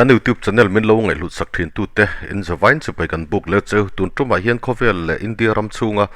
Kan YouTube channel min lo ngaihhlut sak thin tute in zavain chipai kan buk leh cheu. Tun tumah hian khawvel leh India ram chhunga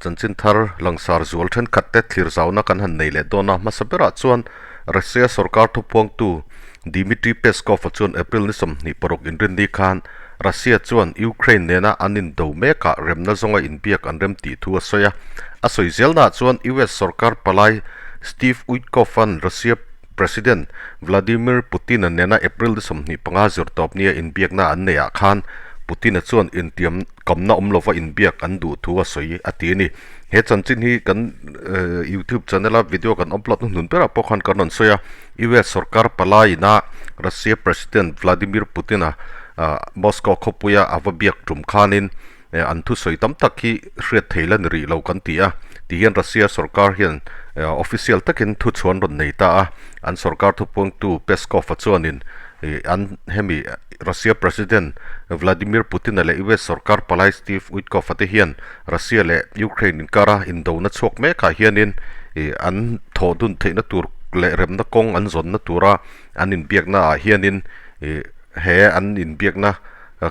chanchin thar langsar zual thenkhat te thlir zauna kan han nei leh dawn a. Hmasa berah chuan Russia sorkar thupuangtu Dmitry Peskov-a chuan April ni 26 inrinni khan Russia chuan Ukraine nena an indo mekah remna zawnga inbiak an rem tih thu a sawi a. A sawi zelnaah chuan US sorkar palai Steve Witkoff-a'n Russia President Vladimir Putin-a nena April ni 25 zirtawp nia inbiakna an neihah khan Putin-a chuan intiam kamna awm lova inbiak an duh thu a sawi a ti a ni. He chanchin hi kan YouTube channel-a video kan upload hnuhnun berah pawh khan kan rawn sawi a. US sorkar palaiin-a Russia President Vladimir Putin-a Moscow khawpuia a va biak tum khanin an thusawi tam tak hi hriat thei la ni rih lo kan ti a. Tihian Russia sorkar hian official takin thuchhuan rawn nei ta a, an sorkar thupuangtu Peskov-a chuanin an hemi Russia President Vladimir Putin-a leh US sorkar palai Steve Witkoff-a te hian Russia leh Ukraine inkara indona chhuak mekah hianin an thawh dun theihna tur leh remna kawng an zawnna tura an inbiakna ah hianin he an inbiakna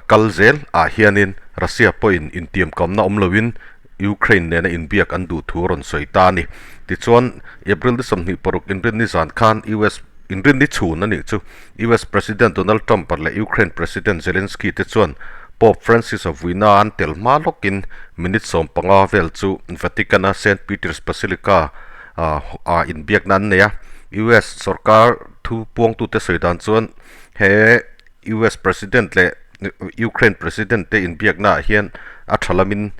kal zel ah hianin Russia pawhin intiamkamna awm loin Ukraine nena inbiak an duh thu a rawn sawi ta a ni. Tichuan, April ni 26 inrinni zan khan US inrinni chhun a nih chu US President Donald Trump-a leh Ukraine President Zelensky te chuan Pope Francis-a vuina an tel hma lawkin minute 15 vel chu Vatican-a Saint Peter's Basilica ah inbiakna an nei a. US sorkar thu puangtute sawi dan chuan he US President leh Ukraine President te inbiakna ah hian a tha lamin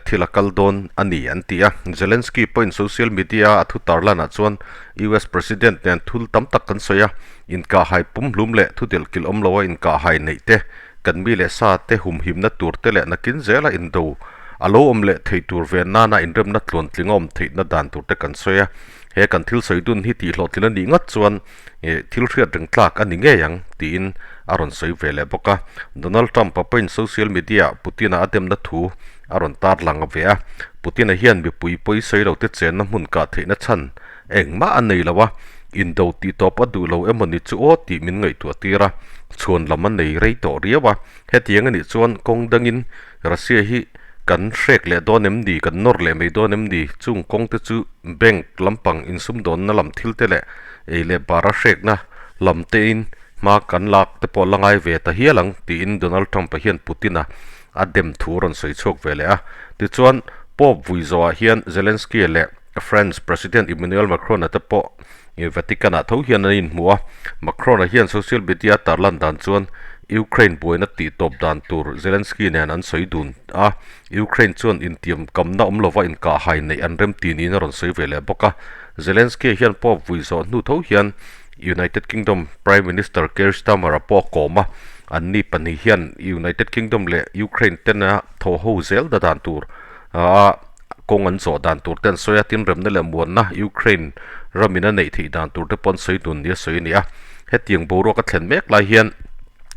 thil a kal dawn a ni an ti a. Zelensky pawhin social media a thu tarlan ah chuan US President nen thul tam tak kan sawi a, inkahhai pumhlum leh thudelh kilh awm loa inkahhai neih te, kan mi leh sa te humhimna tur te leh nakin zela indo a lo awm leh thei tur ve nana inremna tluantling a awm theihna dan tur te kan sawi a. He kan thil sawi dun hi tihhlawhtlin a nih ngat chuan thil hriat reng tlak a ni ngei ang tiin a rawn sawi ve leh bawk a. Donald Trump-a pawhin social media-ah Putin-a a demna thu a rawn tarlang ve a. Putin-a hian mipui pawi sawi lo te chenna hmun kah theihna chhan engmah a nei lo a, indo tih tawp a duh lo emaw ni chu aw tih min ngaihtuah tir a, chhuan lam a nei rei tawh riau a. Hetiang a nih chuan kawng dangin Russia hi kan hrek leh dawn em ni, kan nawr leh mai dawn em ni? Chung kawng te chu bank lampang insumdawnna lam thil te leh ei leh bara hrekna lam tein hma kan lak te pawh la ngai ve ta hial ang tiin Donald Trump-a hian Putin-a a dem thu a rawn sawi chhuak ve leh a. Tichuan, Pope vui zawhah hian Zelensky-a leh France President Emmanuel Macron-a te pawh Vatican-ah tho hian an inhmu a. Macron-a hian social media tarlan dan chuan Ukraine buaina tihtawp dan tur Zelensky nen an sawi dun a, Ukraine chuan intiamkamna awm lova inkahhai neih an rem ti niin a rawn sawi ve leh bawk a. Zelensky hian Pope vui zawh hnu tho hian United Kingdom Prime Minister Keir Starmer-a pawh a kawm a, anni pahnih hian United Kingdom leh Ukraine tena thaw ho zel da dan tur a kawng an zawh dan tur te an sawi a, tin remna leh muanna Ukraine ramin a neih theih dan tur te pawh an sawi dun nia sawi a ni a. Hetiang boruak a thlen mek lai hian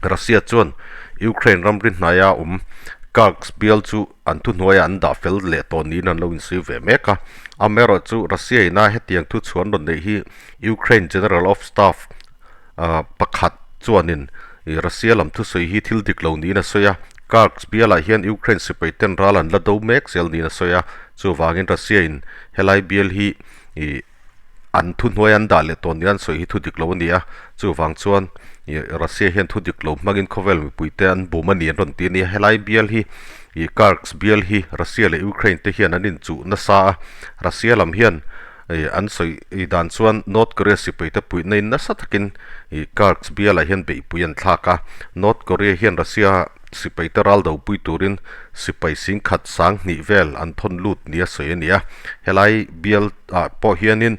Russia chuan Ukraine ramri hnaia awm Kursk bial chu an thuhnuaiah an dah fel leh tawh niin an lo insawi ve mek a. Amaherawhchu Russia ina hetiang thu chhuan rawn neih hi Ukraine General of Staff pakhat chuanin Russia lam thusawi hi thil dik lo niin a sawi a, Kursk bialah hian Ukraine sipai ten ral an la do mek zel niin a sawi a, chuvangin Russia in helai bial hi an thuhnuai an dah leh tawh nia an sawi hi thu dik lo a ni a, chuvang chuan Russia hian thu dik lo hmangin khawvel mipui te an bum a ni an rawn ti a ni a, helai bial hi Kursk bial hi Russia leh Ukraine te hian an inchuh nasa a, Russia lam hian An sawi dan chuan North Korea sipaite puihna in nasa takin Kursk bialah hian beihpui an thlak a. North Korea hian Russia sipaite ral do pui turin sipai singkhat sang hnih vel an thawn lut nia sawi a ni a. Helai bial ah pawh hianin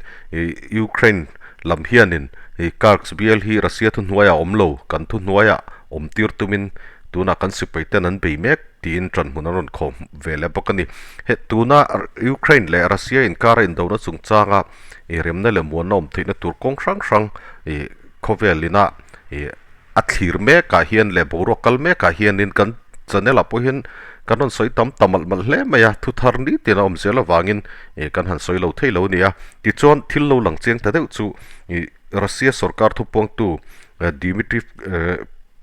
Ukraine lam hianin Kursk bial hi Russia thuhnuaiah a awm lo, kan thuhnuaiah awm tir tumin tunah kan sipaiten an bei mek. tiin ṭanhmun an rawn khawm ve leh bawk a ni. He tuna Ukraine leh Russia inkara indona chungchanga ih remna leh muanna awm theihna tur kawng hrang hrang ih khawvel ina ih a thlir mekah hian leh boruak kal mekah hianin kan channel ah pawh hian kan rawn sawi tam ta malh malh hle mai a, thu thar ni tin a awm zel avangin ih kan han sawi lo thei lo a ni a. Tichuan thil lo lang chiang ta deuh chu ih Russia sorkar thupuangtu Dmitry.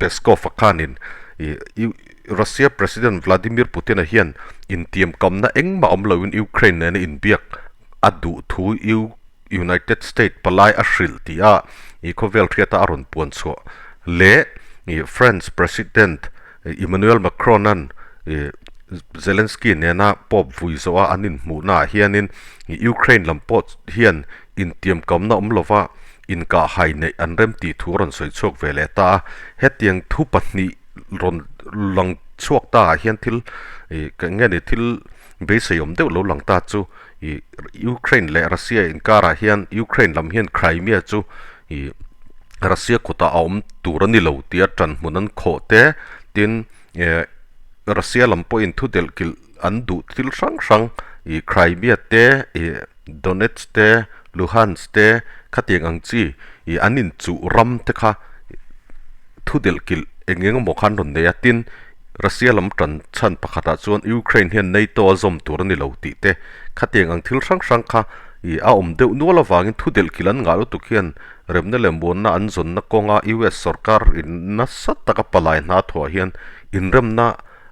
Peskov-a khanin ih Russia President Vladimir Putin-a hian intiamkamna engmah awm loin Ukraine nena inbiak a duh thu United State palai a hrilh tih a ih khawvel hriata a rawn puan chhuah leh ih France President Emmanuel Macron-a'n ih Zelensky nena Pope vui zawha an inhmuhnaah hianin ih Ukraine lam pawh hian intiamkamna awm lova inkahhai neih an rem tih thu a rawn sawi chhuak ve leh ta a. Hetiang thu pahnih rawn lang chhuak ta ah hian thil ih ka eng nge ni thil beisei awm deuh lo lang ta chu ih Ukraine leh Russia inkarah hian Ukraine lam hian Crimea chu ih Russia kutah a awm tur a ni lo tia ṭan hmun an khawh te tin eh Russia lam pawhin thu delh kilh an duh thil hrang hrang ih Crimea te ih Donetsk te Luhansk te khatiang ang chi ih an inchuh ram te kha thu delh kilh eng eng emaw khan rawn nei a tin Russia lam tan chhan pakhatah chuan Ukraine hian NATO a zawm tur a ni lo tih te khatiang ang thil hrang hrang kha ih a awm deuh nual avangin thu delh kilh an ngah lutuk hian remna leh muanna an zawnna kawnga US sorkar in nasa taka palai hna thuah hian inremna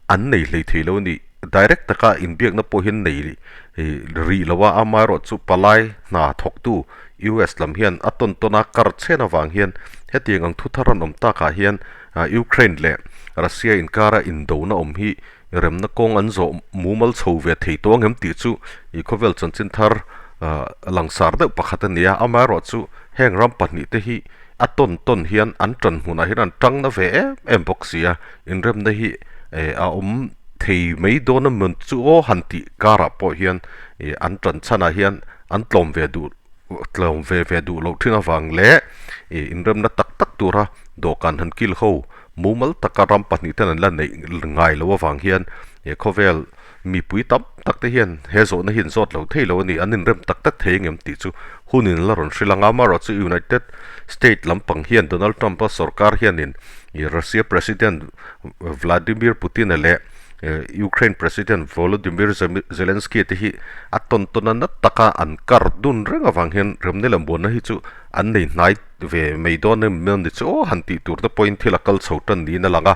an nei hlei thei lo a ni. Direct taka inbiakna pawh hian nei rih lo a, amaherawhchu palai hna thawktu US lam hian a tawn tawn a kar chhen avang hian hetiang ang thu thar an awm takah hian Ukraine leh Russia inkara indona awm hi remna kawng an zawh mumal chho ve thei tawh angem tih chu i khawvel chanchin thar langsar deuh pakhat a ni a, amaherawhchu heng ram pahnih te hi a tawn tawn hian an tan hmunah hian an tang na ve em em bawk si a, inremna hi a awm thei mai dawn a mawn chu aw han tih karah pawh hian ih an tan chhanah hian an tlawm ve duh tlawm ve ve duh loh thin avang leh ih inremna tak tak tura dawhkan han kil ho mumal taka ram pahnih ten an la neih ngai loh avang hian he khawvel mipui tam tak te hian he zawhna hi an zawt lo thei lo a ni an inrem tak tak thei engem tih chu hunin la rawn hrilh ang a amaherawhchu United State lampang hian Donald Trump a sorkar hianin ih Russia President Vladimir Putin a leh Ukraine President Volodymyr Zelensky te hi a tawn tawn a na taka an kar dun reng avang hian remna leh muanna hi chu an nei hnai ve mai dawn em maw ni chu aw han tih tur te pawhin thil a kal chho tan niin a lang a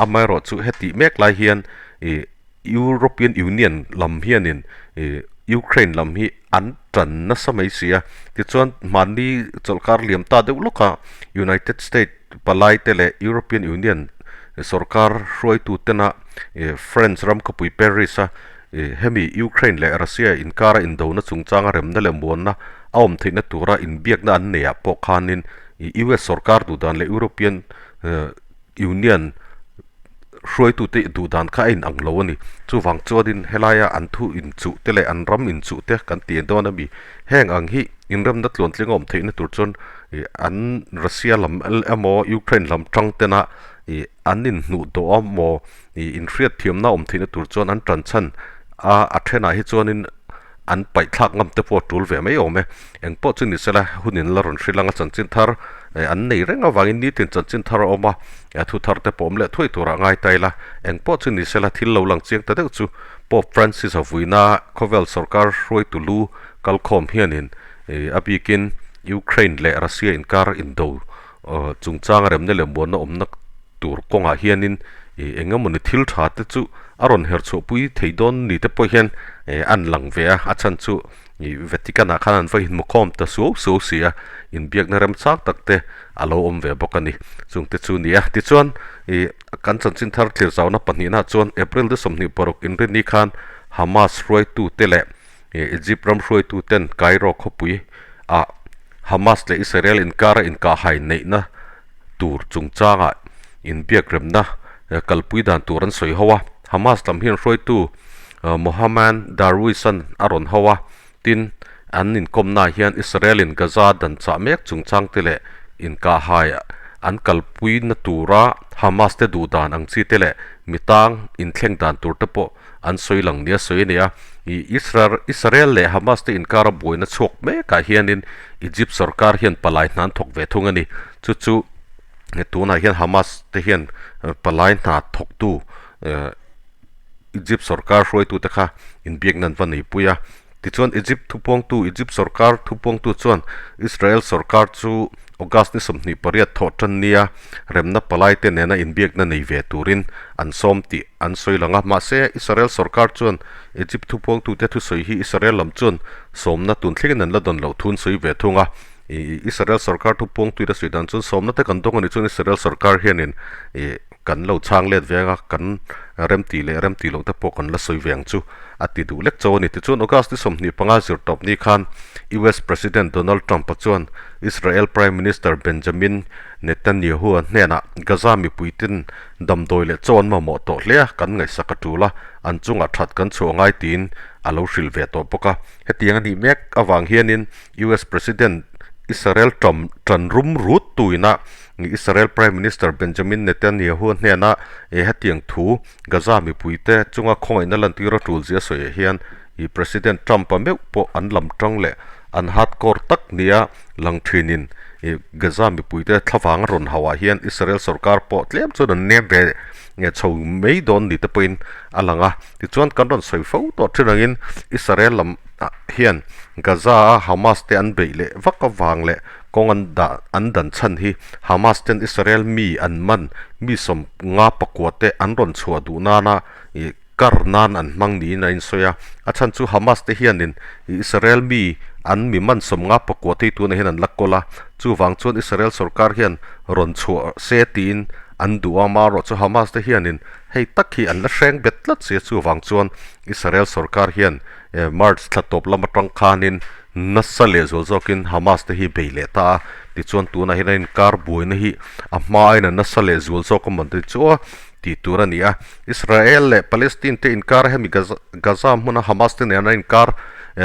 amaherawhchu hetih mek lai hian ih European Union lam hianin ih Ukraine lam hi an tan nasa mai si a tichuan mahni chawlhkar liam ta deuh lawk a United State palai te leh European Union sorkar hruaitu tena ih France ram khawpui Paris a ih hemi Ukraine leh Russia inkara indona chungchanga remna leh muanna a awm theihna tura inbiakna an neih ah pawh khanin ih US sorkar duh dan leh European Union hruaitute duh dan kha a inang lo a ni. Chuvang chuanin helaia an thu inchuh te leh an ram inchuh te kan tih dawn a mi. Heng ang hi inremna tluantling a awm theihna tur chuan ih an Russia lam emaw Ukraine lam tang tena ih an inhnuh dawh a maw ih inhriatthiamna a awm theihna tur chuan an tan chhan a a thenah hi chuanin an paih thlak ngam te pawh a tul ve mai awm e. Eng pawh chu ni sela hunin la rawn hrilh anga chanchin thar an nei reng avangin nitin chanchin thar a awm a, thu thar te pawh awm leh thuai turah ngai ta ila. Eng pawh chu ni sela thil lo lang chiang ta deuh chu Pope Francis a vuina khawvel sorkar hruaitu lu kalkhawm hianin a bikin Ukraine leh Russia inkar indo chungchanga remna leh muanna awmna tur kawngah hianin ih eng emawni thil tha te chu a rawn her chhuahpui thei dawn ni te pawh hian eh an lang ve a a chhan chu ih Vatican ah khan an va inhmukhawm ta suau suau si a inbiakna remchang tak te a lo awm ve bawk a ni chung te chu ni a tichuan ih kan chanchin thar thlir zauna pahnihna chuan April te 26 inrinni khan Hamas hruaitu te leh ih Egypt ram hruaitu ten Cairo khawpui ah Hamas leh Israel inkara inkahhai neihna tur chungchangah inbiakremna kalpui dan tur an sawi ho a. Hamas lam hian hruaitu Mohammed Darwish-a'n a rawn ho a, tin, an inkawmnaah hian Israel-in Gaza dan chah mek chungchang te leh inkahhai an kalpuina tura Hamas te duh dan ang chi te leh mitang inthleng dan tur te pawh an sawi lang nia sawi a ni a. Israel leh Hamas te inkara buaina chhuak mekah hianin Egypt sorkar hian palai hna an thawk ve thung a ni. Chu chu tunah hian Hamas te hian palai hna thawktu Egypt sorkar hruaitute kha inbiakna an va neipui a. Tichuan Egypt thupuangtu Egypt sorkar thupuangtu chuan Israel sorkar chu August ni 28 thawh tan nia remna palaite nena inbiakna nei ve turin an sawm tih an sawi lang a. Mahse, Israel sorkar chuan Egypt thupuangtute thusawi hi Israel lam chuan sawmna tun thlengin an la dawn loh thu an sawi ve thung a. Israel sorkar thupuangtuin a sawi dan chuan sawmna te kan dawng a nih chuan Israel sorkar hianin kan lo chhang let ve anga kan remti leh remti loh te pawh kan la sawi ve ang chu a ti duh lek chauh a ni. Tichuan August ni 25 zirtawp ni khan US President Donald Trump-a chuan Israel Prime Minister Benjamin Netanyahu-a hnenah Gaza mipuiten damdawi leh chaw an mamawh tawh hle a, kan ngaihsak a tul a, an chungah that kan chhuah ngai tiin a lo hrilh ve tawh bawk a. Hetiang a nih mek avang hianin US President Israel Trump tan rum rut tuina Israel Prime Minister Benjamin Netanyahu hnena hetiang thu Gaza mipuite chunga khawngaihna lantir a tul zia sawiah hian President Trump-a meuh pawh an lam tang leh an hardcore tak nia lang thinin Gaza mipuite thlavang a rawn hauhah hian Israel sorkar pawh tlem chuan an nem ve chho mai dawn ni te pawhin a lang a. Tichuan kan rawn sawi fo tawh thin angin Israel lam hian Gaza-a Hamas te an beih leh vak avang leh Kawng an dah an dan chhan hi Hamas ten Israel mi an man mi 59 te an rawn chhuah duh nana ih kar nan an hmang niin a insawi a. A chhan chu Hamas te hianin ih Israel mi an mi man 59 te hi tunah hian an la kawl a, chuvang chuan Israel sorkar hian rawn chhuah se tiin an duh a, amaherawhchu Hamas te hianin hei tak hi an la hreng bet tlat si a, chuvang chuan Israel sorkar hian March thla tawp lam atang khanin nasa leh zual zawkin Hamas te hi bei leh ta a, tichuan tunah hian a inkar buaina hi a hma aiin a nasa leh zual zawk a mawn te chu a tih tur a ni a. Israel leh Palestine te inkar hemi Gaza Gaza hmuna Hamas te nen a inkar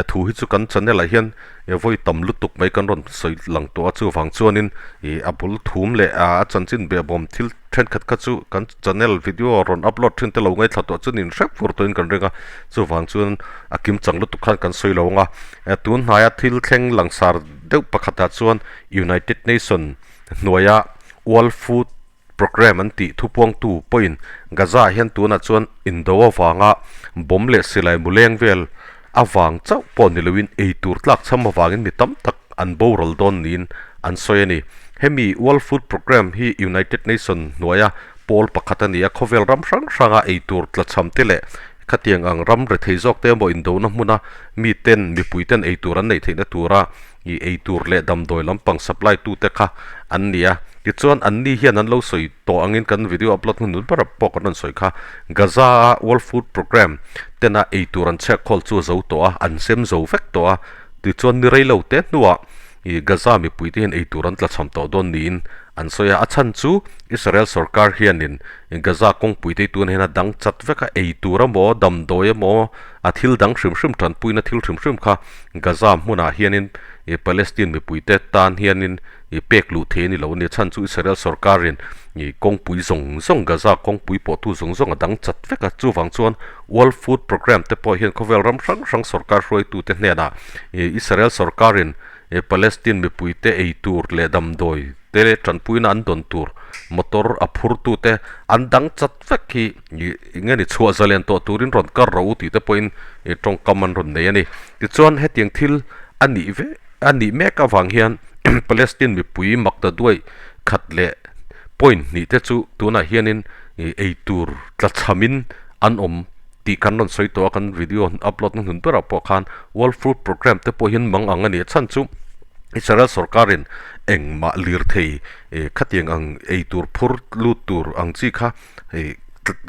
thu hi chu kan channel ah hian vawi tam lutuk mai kan rawn sawi lang tawh a, chuvang chuanin ih a bul thum leh a chanchin behbawm thil Thenkhat kha chu kan channel video rawn upload thin te lo ngaithla tawh chuan in hrep fur tawhin kan ring a, chuvang chuan a kim chang lutuk khan kan sawi lo ang a. Tun hnaia thil thleng langsar deuh pakhatah chuan United Nation hnuaia World Food Programme an tih thupuangtu pawhin Gaza ah hian tunah chuan indo avanga bomb leh silai mu leng vel avang chauh pawh ni loin eitur tlak chham avangin mi tam tak an boral dawn niin an sawi a ni. Hemi World Food Programme hi United Nation hnuaia pawl pakhat a ni a, khawvel ram hrang hranga eitur tlachham te leh khatiang ang ram rethei zawk te emaw indona hmuna miten mipuiten eitur an neih theihna tura i eitur leh damdawi lampang supply tute kha an ni a. Tichuan anni hian an lo sawi tawh angin kan video upload hnu nun ber pawh kan rawn sawi kha. Gaza-a World Food Programme tena eitur an chhiak khawl chu a zo tawh a, an sem zo vek tawh a. Tichuan ni rei lo te hnuah i Gaza mipuite hian eitur an tlachham tawh dawn niin an sawi a. A chhan chu Israel sorkar hianin Gaza kawngpuite hi tunah hian a dang chat vek a, eitur emaw damdawi emaw a thil dang hrim hrim tanpuina thil hrim hrim kha Gaza hmunah hianin i Palestine mipuite tan hianin i pek luh thei a ni lo a ni. A chhan chu Israel sorkarin i kawngpui zawng zawng Gaza kawngpui pawhtu zawng zawng a dang chat vek a. Chuvang chuan World Food Programme te pawh hian khawvel ram hrang hrang sorkar hruaitute hnenah i Israel sorkarin i Palestine mipuite ei tur leh damdawi te tanpuina an dawn tur motor a phurtute an dang chat vek hi i eng nge ni chhuah zalen tawh turin rawn kar rawh u tih te pawhin i tawngkam an rawn nei a ni. Tichuan hetiang thil a nih ve a nih mek avang hian Palestine mipui makta duai khat leh point hnih te chu tunah hianin ih eitur tlachhamin an awm tih kan rawn sawi tawh a, kan video upload na hnun berah pawh khan World Food Programme te pawh hian mang ang a ni a chhan chu Israel sorkarin engmah lirthei ih khatiang ang eitur phur lut tur ang chi kha ih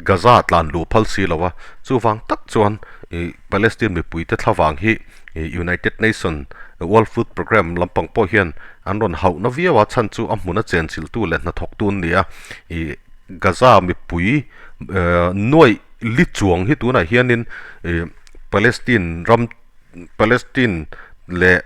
Gaza tlan luh phal si lo a, chuvang tak chuan ih Palestine mipuite thlavang hi ih United Nation World Food Programme lampang pawh hian an rawn hauh na viau a, chhan chu a hmuna chenchilhtu leh hnathawktu an ni a, ih Gaza mipui nuaih li chuang hi tunah hianin ih Palestine ram Palestine leh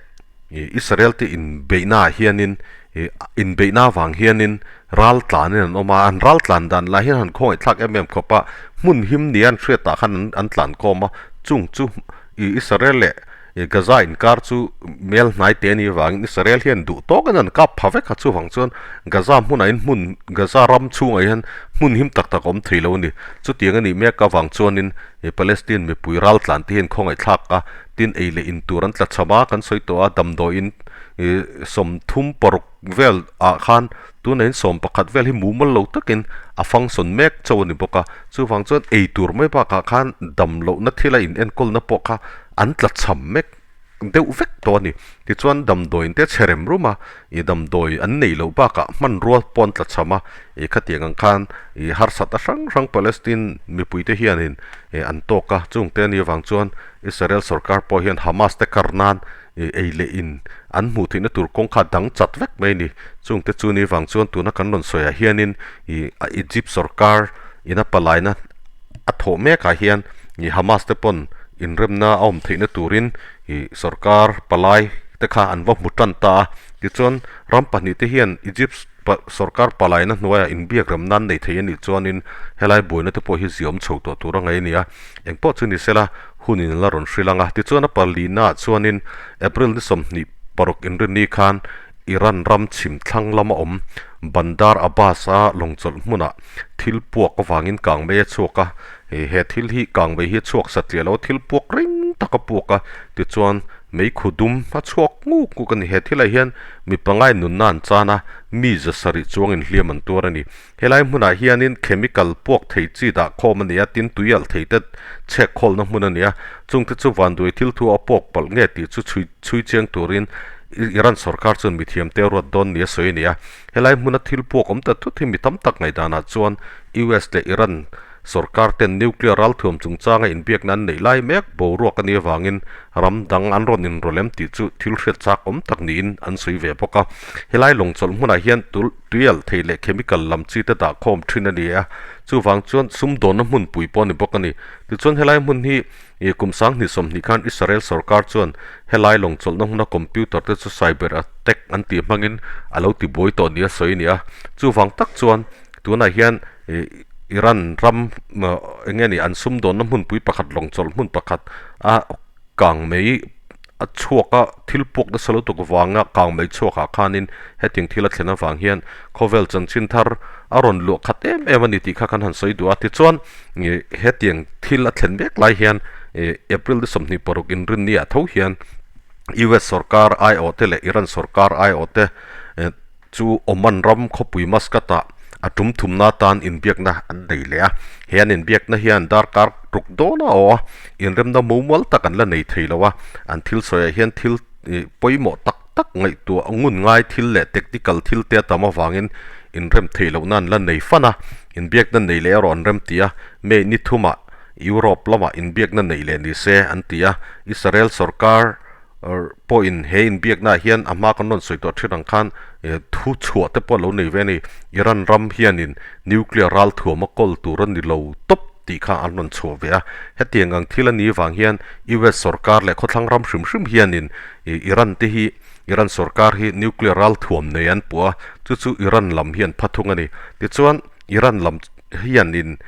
ih Israel te inbeihna ah hianin ih inbeihna avang hianin ral tlanin an awm a, an ral tlan dan lah hian han khawngaih thlak em em khawp a, hmun him nia an hriat ah khan an tlan khawm a, chung chu ih Israel leh. Gaza inkar chu mel hnai te a nih avangin Israel hian duh tawkin an kap pha vek a, chuvang chuan Gaza hmunah hian hmun Gaza ram chhungah hian hmun him tak tak a awm thei lo a ni. Chutiang a nih mek avang chuanin Palestine mipui raltlan te hian khawngaihthlak a, tin ei leh in tur an tla cham a, kan sawi tawh a, damdawiin 36 vel ah khan tunah hian 11 vel hi mumal lo takin a function mek chauh a ni bawk a, chuvang chuan ei tur mai bakah khan damlohna thila in enkawlna pawh kha an tla cham mek deuh vek tawh a ni. Tichuan damdawiin te chhe rem rum a, ih damdawi an neih loh bakah hmanrua pawh an tla cham a, ih khatiang ang khan ih harsatna hrang hrang Palestine mipuite hianin ih an tawk a, chungte a nih avang chuan Israel sorkar pawh hian Hamas te kar nan ih ei leh in an hmuh theihna tur kawng kha dang chat vek mai a ni. Chungte chu nih avang chuan tuna kan rawn sawiah hianin ih Egypt sorkar ina palaina a thawh mekah hian ih Hamas te pawn inremna a awm theihna turin ih sorkar palai te kha an va hmu tan ta a. Tichuan ram pahnihte hian Egypt sorkar palaina hnuaiah inbiak rem nan nei thei a nih chuanin helai buaina te pawh hi ziawm chho tawh tur a ngaih a ni a. Engpawh chu ni sela hunin la rawn hrilh ang a. Tichuan a palina ah chuanin April ni 26 inrinni khan Iran ram chhim thlang lama awm Bandar Abbas-a lawngchawlh hmunah thil puak avangin kangmei a chhuak a. He thil hi kangmei hi a chhuak satliah lo a, thil puak ring tak a puak a, tichuan meikhu dum a chhuak nguk nguk a ni. He thilah hian mi pangai nunna an chan a, mi 700 chuangin hliam an tuar a ni. Helai hmunah hianin chemical puak thei chi dah khawm a ni a, tin tui alh thei te chhek khawlna hmun a ni a, chungte chu vanduai thil thu a puak palh nge tih chu chhui chhui chiang turin Iran sorkar chuan mithiamte a ruat dawn ni a sawi a ni a. Helai hmuna thil puak awm ta thut hi mi tam tak ngaihdanah chuan US leh Iran sorkar ten nuclear ralthuam chungchanga inbiakna an neih lai mek boruak a nih avangin ram dang an rawn inrawlh em tih chu thil hriat chak awm tak niin an sawi ve bawk a. Helai lawngchawlh hmunah hian tuialh thei leh chemical lam chi te dah khawm thin a ni a, chuvang chuan sumdawnna hmunpui pawh a ni bawk a ni. Tichuan helai hmun hi ih kum 2020 khan Israel sorkar chuan helai lawngchawlhna hmuna computer te chu cyber attack an tih hmangin a lo tibuai tawh nia sawi a ni a. Chuvang tak chuan tunah hian ih Iran ram eng nge ni an sumdawnna hmunpui pakhat lawngchawlh hmun pakhat a kang mai a chhuak a thil puak nasa lutuk vanga kang mai chhuakah khanin hetiang thil a thlen avang hian khawvel chanchin thar a rawn luah khat em em a ni tih kha kan han sawi duh a. Tichuan hetiang thil a thlen mek lai hian April ni 26 inrinni ah tho hian US sorkar aiawh te leh Iran sorkar aiawh te chu Oman ram khawpui Muscat ah a tum thumna atan inbiakna an nei leh a. He an inbiakna hian darkar ruk dawn a awh a, inremna mumal tak an la nei thei lo a. An thil sawiah hian thil pawimawh tak tak ngaihtuah ngun ngai thil leh technical thil te a tam avangin inrem theih lohna an la nei fan a. Inbiakna nei leh erawh an rem ti a, May ni thumah Europe lamah inbiakna neih leh ni se an ti a. Israel sorkar pawhin he inbiaknaah hian a hma kan rawn sawi tawh thin ang khan thu chhuah te pawh a lo nei ve a ni. Iran ram hianin nuclear ralthuam a kawl tur a ni lo tawp tih kha an rawn chhuah ve a. Hetiang ang thil a nih vang hian US sorkar leh khawthlang ram hrim hrim hianin Iran te hi Iran sorkar hi nuclear ralthuam nei an puh a, chu chu Iran lam hian pha thung a ni. Tichuan Iran lam hianin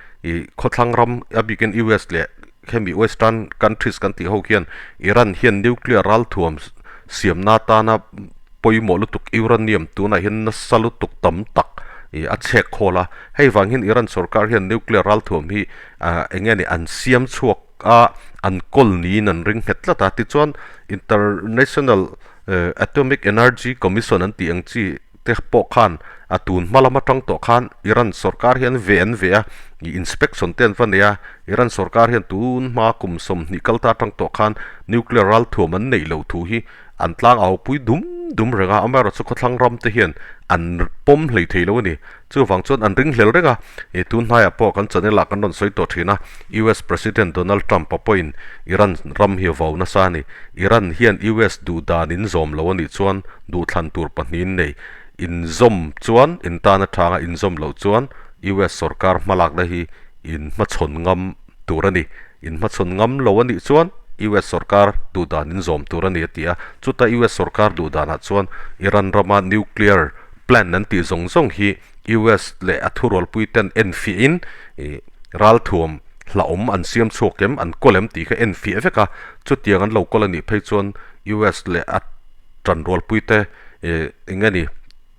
khawthlang ram a bikin US leh Hemi Western countries kan tih ho hian Iran hian nuclear ralthuam siamna atana pawimawh lutuk uranium tunah hian nasa lutuk tam tak ih a chhek khawl a. Hei vang hian Iran sorkar hian nuclear ralthuam hi ah eng nge ni an siam chhuak a, an kawl niin an ring nghet tlat a. Tichuan International Atomic Energy Commission an tih ang chi te pawh khan a tun hma lam atang tawh khan Iran sorkar hian ve an ve a, ih inspection te an va nei a, Iran sorkar hian tun hma kum 20 kal ta atang tawh khan nuclear ralthuam an neih loh thu hi an tlang au pui dum dum reng a, amaherawhchu khawthlang ram te hian an pawm hlei thei lo a ni. Chuvang chuan an ring hlel reng a, ih tun hnaiah pawh kan channel ah kan rawn sawi tawh thin a, US President Donald Trump a pawhin Iran ram hi a vau nasa a ni. Iran hian US duh dan in zawm lo a nih chuan duhthlan tur pahnihin nei. Inzawm chuan in tan a thang a, inzawm loh chuan US sorkar hmalakna hi in hmachhawn ngam tur a ni. In hmachhawn ngam lo a nih chuan US sorkar duh dan in zawm tur a ni a ti a. Chuta US sorkar duh danah chuan Iran rama nuclear plant an tih zawng zawng hi US leh a thurualpui ten enfiahin ralthuam hlauhawm an siam chhuak em, an kawl em tih kha en fiah vek a, chutiang an lo kawl a nih phei chuan US leh a tanrualpui te ih eng nge ni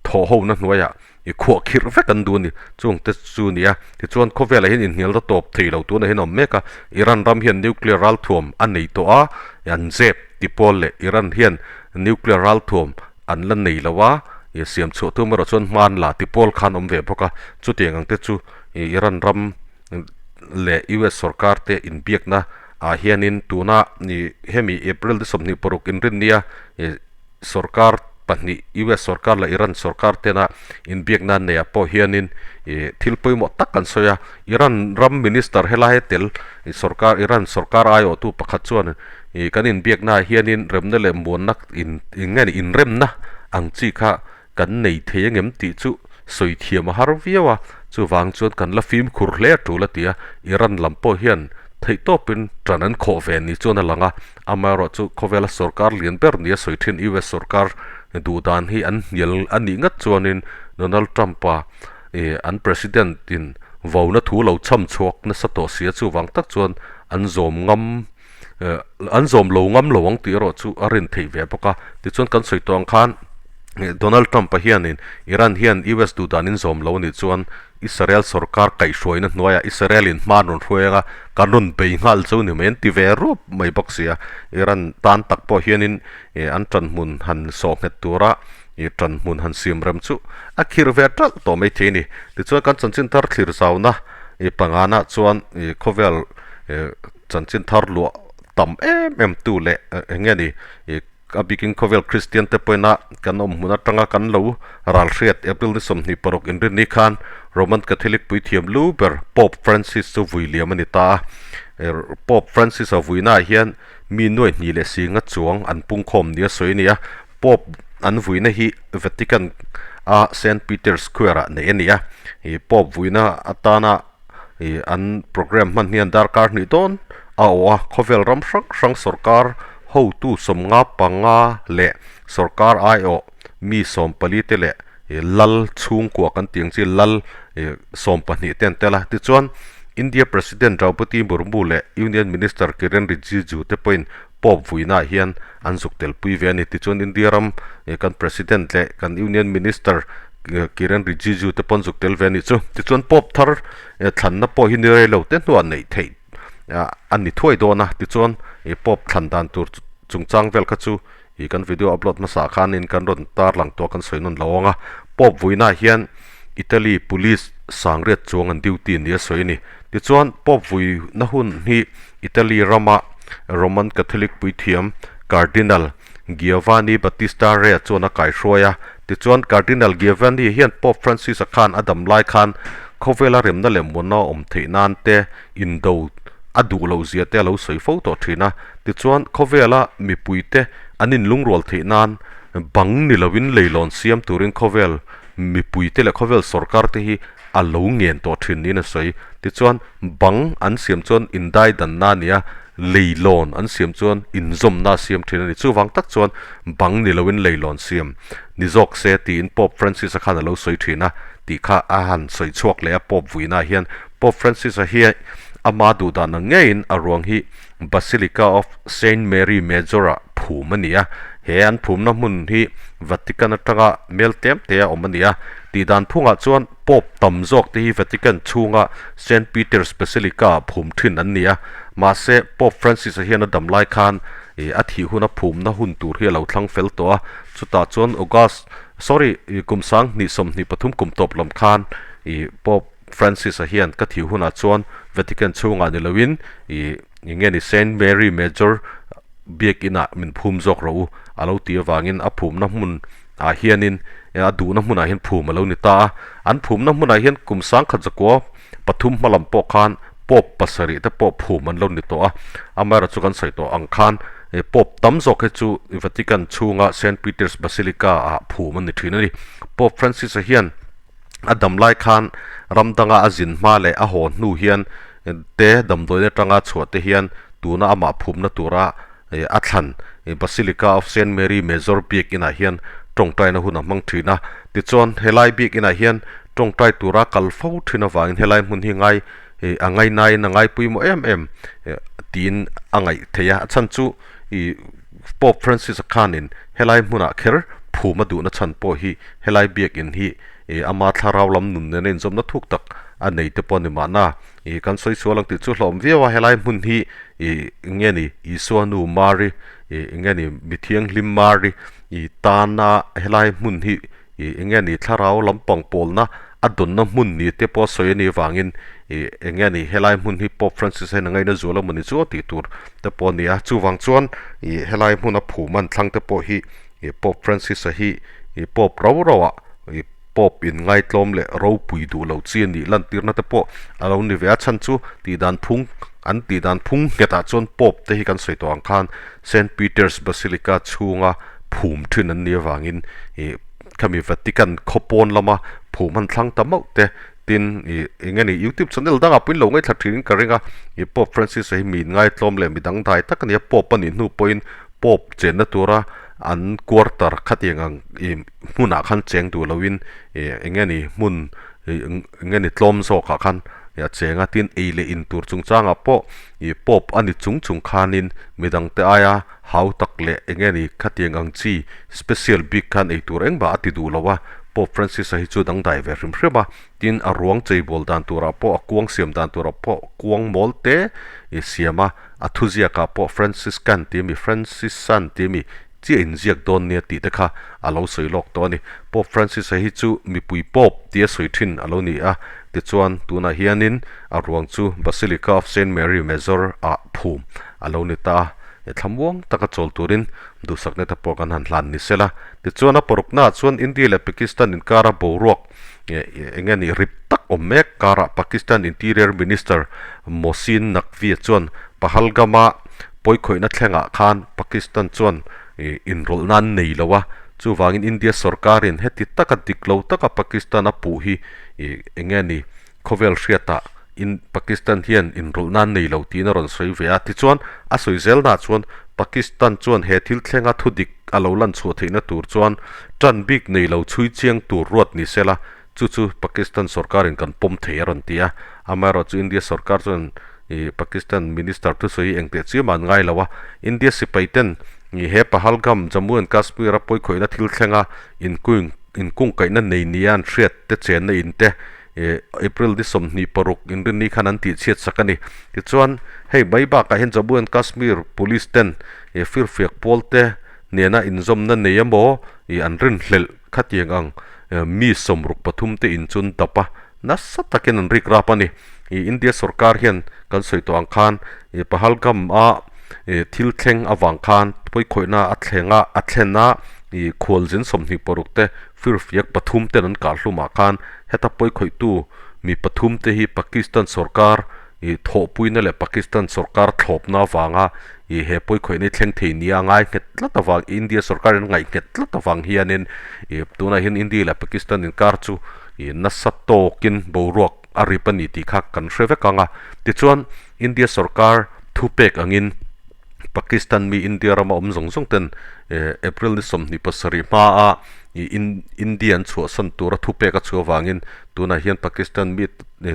thawh ho na hnuaiah ih khuah khirh vek an duh a ni, chung te chu a ni a, tichuan khawvelah hian inhnialna tawp thei lo tunah hian a awm mek a, Iran ram hian nuclear ralthuam a nei tawh a, an zep ti pawl leh Iran hian nuclear ralthuam an la nei lo a, ih siam chhuah tum erawh chuan hma an la ti pawl khan awm ve bawk a, chutiang ang te chu ih Iran ram leh US sorkar te inbiakna ah hianin tuna ih hemi April ni 26 inrinnia ih sorkar pahnih US sorkar leh Iran sorkar tena inbiakna an neihah pawh hianin ih thil pawimawh tak an sawi a, Iran ram minister helai tel ih sorkar Iran sorkar aiawhtu pakhat chuan ih kan inbiakna ah hianin remna leh muanna in eng nge ni inremna ang chi kha kan nei thei angem tih chu sawi thiam a har viau a, chuvang chuan kan la fimkhur hle a tul a ti a, Iran lam pawh hian theihtawpin ṭan an khawh ve ni chuan a lang a, amaherawhchu khawvela sorkar lian ber nia sawi ṭhin US sorkar duh dan hi an hnial a nih ngat chuanin Donald Trump-a ih an President in vona thu lo cham chhuak nasa tawh si a, chuvang tak chuan an zawm ngam an zawm lo ngam lo ang tih erawh chu a rin theih ve bawk a. Tichuan kan sawi tawh ang khan Donald Trump-a hianin Iran hian US duh danin zawm lo a nih chuan Israel sorkar kaihhruaina hnuaiah Israel-in hma an rawn hruai anga kan rawn bei nghal chu ni mai an ti ve rup mai bawk si a. Iran tan tak pawh hianin an ṭanhmun han sawh nghet tura ṭanhmun han siam rem chu a khirh ve ṭalh tawh mai thei a ni. Tichuan kan chanchin thar thlir zauna pangana chuan khawvel Chanchin thar luah tam em em tu leh eng nge ni ih a bikin khawvel Kristian te pawhin kan awm hmun atanga kan lo ral hriat April ni 26 inrinni khan Roman Catholic puithiam lu ber Pope Francis chu vui liam a ni ta a. Pope Francis a vuinaah hian mi nuai hnih leh singa chuang an pungkhawm nia sawi a ni a. Pope an vuina hi Vatican a Saint Peter's Square ah neih a ni a. Ih Pope vuina atana ih an programme hman hian darkar hnih dawn a awh a, khawvel ram hrang hrang sorkar hotu 55 leh sorkar aiawh mi 14 te leh ih lal chhungkua kan tih ang chi lal ih 12 te an tel a. Tichuan India President Draupadi Murmu leh Union Minister Kiren Rijiju te pawhin Pope vuinaah hian an zuk tel pui ve a ni. Tichuan India ram kan President leh kan Union Minister Kiren Rijiju te pawh an zuk tel ve a nih chu. Tichuan Pope thar thlanna pawh hi ni rei lo te hnuah neih theih a ni thuai dawn a. Tichuan Pope thlan dan tur chungchang vel kha chu ih kan video upload hmasa ah khanin kan rawn tarlang tawh a kan sawi nawn lo ang a. Pope vuinaah hian Italy Police sangriat chuang an duty nia sawi a ni. Tichuan Pope vuina hun hi Italy rama Roman Catholic puithiam Cardinal Giovanni Battista Re chuan a kaihruai a. Tichuan Cardinal Giovanni hian Pope Francis-a khan a dam lai khan khawvela remna leh muanna a awm theih nan te indo a duh loh zia te a lo sawi fo tawh thin a. Tichuan khawvela mipuite an inlungrual theih nan bang ni loin leilawn siam turin khawvel mipuite leh khawvel sorkar te hi a lo ngen tawh thin niin a sawi. Tichuan, bang an siam chuan indai danna a ni a, leilawn an siam chuan inzawmna a siam thin a ni. Chuvang tak chuan bang ni loin leilawn siam ni zawk se tiin Pope Francis-a khan a lo sawi thin a tih kha a han sawi chhuak leh a Pope vuinaah hian. Pope Francis-a hi ama duhdan ang ngeiin a ruang hi Basilica of Saint Mary Major-ah phum a ni a, he an phumna hmun hi Vatican atanga mel tlem te a awm a ni a. Tihdan phungah chuan Pope tam zawk te hi Vatican chhunga Saint Peter's Basilica-ah phum thin an ni a, mahse Pope Francis-a hian a dam lai khan a thih huna phumna hun tur hi a lo thlang fel tawh a, chutah chuan August sorry kum 2023 kum tawp lam khan Pope Francis-a hian ka thih hunah chuan Vatican chhungah ni loin ih eng nge ni Saint Mary Major biakinah min phum zawk rawh u a lo ti avangin a phumna hmun ah hianin a duhna hmunah hian phum a lo ni ta a. An phumna hmunah hian kum 1903 hma lam pawh khan Pope pasarih te pawh phum an lo ni tawh a. Amaherawhchu chu kan sawi tawh ang khan Pope tam zawk hi chu Vatican chhunga Saint Peter's Basilica ah phum an ni thin a ni. Pope Francis-a hian A dam lai khan ram danga a zin hma leh a haw hnu hian te damdawiin atanga chhuah te hian tuna amah phumna tura a thlan Basilica of Saint Mary Major biakinah hian tawngtaina hun a hmang thin a. Tichuan helai biakinah hian tawngtai tura kal fo thin avangin helai hmun hi ngai ih a ngainain a ngaipawimawh em em tiin a ngaih theih a, a chhan chu ih Pope Francis-a khanin helai hmunah kher phum a duhna chhan pawh hi helai biakin hi ih ama thlarau lam nun nena inzawmna thuk tak a nei te pawh a ni mahna ih kan sawi sual ang tih chu hlawm viau a, helai hmun hi ih eng nge ni Isua nu Mary ih eng nge ni mithianghlim Mary ih tana helai hmun hi Ih eng nge ni thlarau lampang pawlna a dawnna hmun ni te pawh sawi a nih avangin ih eng nge ni helai hmun hi Pope Francis hian a ngaina zual emaw ni chu a tih tur te pawh a ni a. Chuvang chuan ih helai hmuna phum an thlang te pawh hi ih Pope Francis-a hi ih Pope rau rau ah ih Pope in ngaitlawm leh ropui duh lo chi a nih lantirna te pawh a lo ni ve a. Chhan chu tih dan phung an tih dan phung nghetah chuan Pope te hi kan sawi tawh ang khan Saint Peter's Basilica chhunga phum thin an nih avangin ih khami Vatican khaw pawn lama phum han thlang ta mauh te tin ih eng nge ni YouTube channel dangah pawhin lo ngaithla thin in ka ring a ih Pope Francis a hi mi inngaitlawm leh mi dangdai tak a ni a Pope a nih hnu pawhin Pope chenna tura an quarter khatiang ang ih hmunah khan cheng duh loin ih eng nge ni hmun ih eng nge ni tlawm zawkah khan a cheng a tin ei leh in tur chungchangah pawh ih Pope a ni chung chung khanin midangte aia Hau tak leh eng nge ni khatiang ang chi special bik khan ei tur engmah a ti duh lo a, Pope Francis-a hi chu dangdai ve hrim hrim a, tin a ruang cheibawl dan turah pawh a kuang siam dan turah pawh kuang mawl te i siam a, a thuziakah pawh Franciscan tih ami Francisan tih ami chiah inziak dawn nia tih te kha a lo sawi lawk tawh a ni. Pope Francis-a hi chu mipui Pope tia sawi thin a lo ni a, tichuan tunah hianin a ruang chu Basilica of Saint Mary Major ah phum a lo ni ta a. He thlamuang taka chawl turin duhsakna te pawh kan han hlan ni sela. Tichuan a paruknaah chuan India leh Pakistan inkara boruak eng nge nih rip tak awm mek karah Pakistan Interior Minister Mohsin Naqvi chuan Pahalgam-a pawikhawihna thlengah khan Pakistan chuan inrawlhna an nei lo a, chuvangin India sorkarin heti taka dik lo taka Pakistan a puh hi eng nge ni Khawvel hriatah in Pakistan hian inrawlh nan nei lo tiin a rawn sawi ve a. Tichuan, a sawi zelnaah chuan Pakistan chuan he thil thlenga thudik a lo lan chhuah theihna tur chuan tan bik nei lo chhui chiang tur ruat ni sela, chu chu Pakistan sorkarin kan pawm thei a rawn ti a. Amaherawhchu India sorkar chuan ih Pakistan Minister thusawi hi engteh chiam an ngai lo a. India sipai ten ih he Pahalgam, Jammu and Kashmir a pawikhawihna thil thlenga inkung inkungkaihna nei nia an hriat te chenna in te Ih April ni 26 inrinni khan an tihchhiat sak a ni. Tichuan, hei mai bakah hian Jammu and Kashmir Police ten ih firfiak pawl te nena inzawmna nei emaw ih an rinhlelh khatiang ang mi 63 te in chu an dap a, nasa takin an rik rap a ni. Ih India sorkar hian kan sawi tawh ang khan ih Pahalgam a ih thil thleng avang khan pawikhawihna a thleng a, a thlen a ih khualzin 26 te firfiak pathum ten an kah hlumah khan Heta pawikhawihtu mi pathum te hi Pakistan sorkar ih thawhpuina leh Pakistan sorkar thlawpna avanga ih he pawikhawihna hi thleng thei nia a ngai nghet tlat avang India sorkar in a ngaih nghet tlat avang hianin ih tunah hian India leh Pakistan inkar chu ih nasa tawkin boruak a rip a ni tih kha kan hre vek ang a. Tichuan India sorkar thupek angin Pakistan mi India rama awm zawng zawng ten April ni 27 hmaa India an chhuahsan tura thupek a chhuah avangin tunah hian Pakistan mi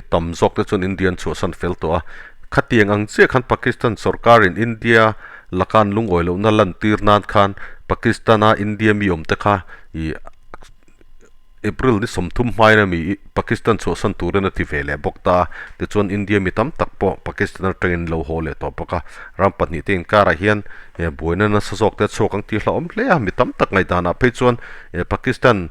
tam zawk te chuan India an chhuahsan fel tawh a. Khatiang ang chiah khan Pakistan sorkarin India laka an lungawi lohna lantir nan khan Pakistan-a India mi awm te kha ih April ni 30 hmain a mi Pakistan chhuahsan turin a ti ve leh bawk ta a, tichuan India mi tam tak pawh Pakistan atangin lo haw leh tawh bawk a, ram pahnih te inkarah hian buaina nasa zawk te a chhuak ang tih hlauhawm hle a, mi tam tak ngaihdanah phei chuan Pakistan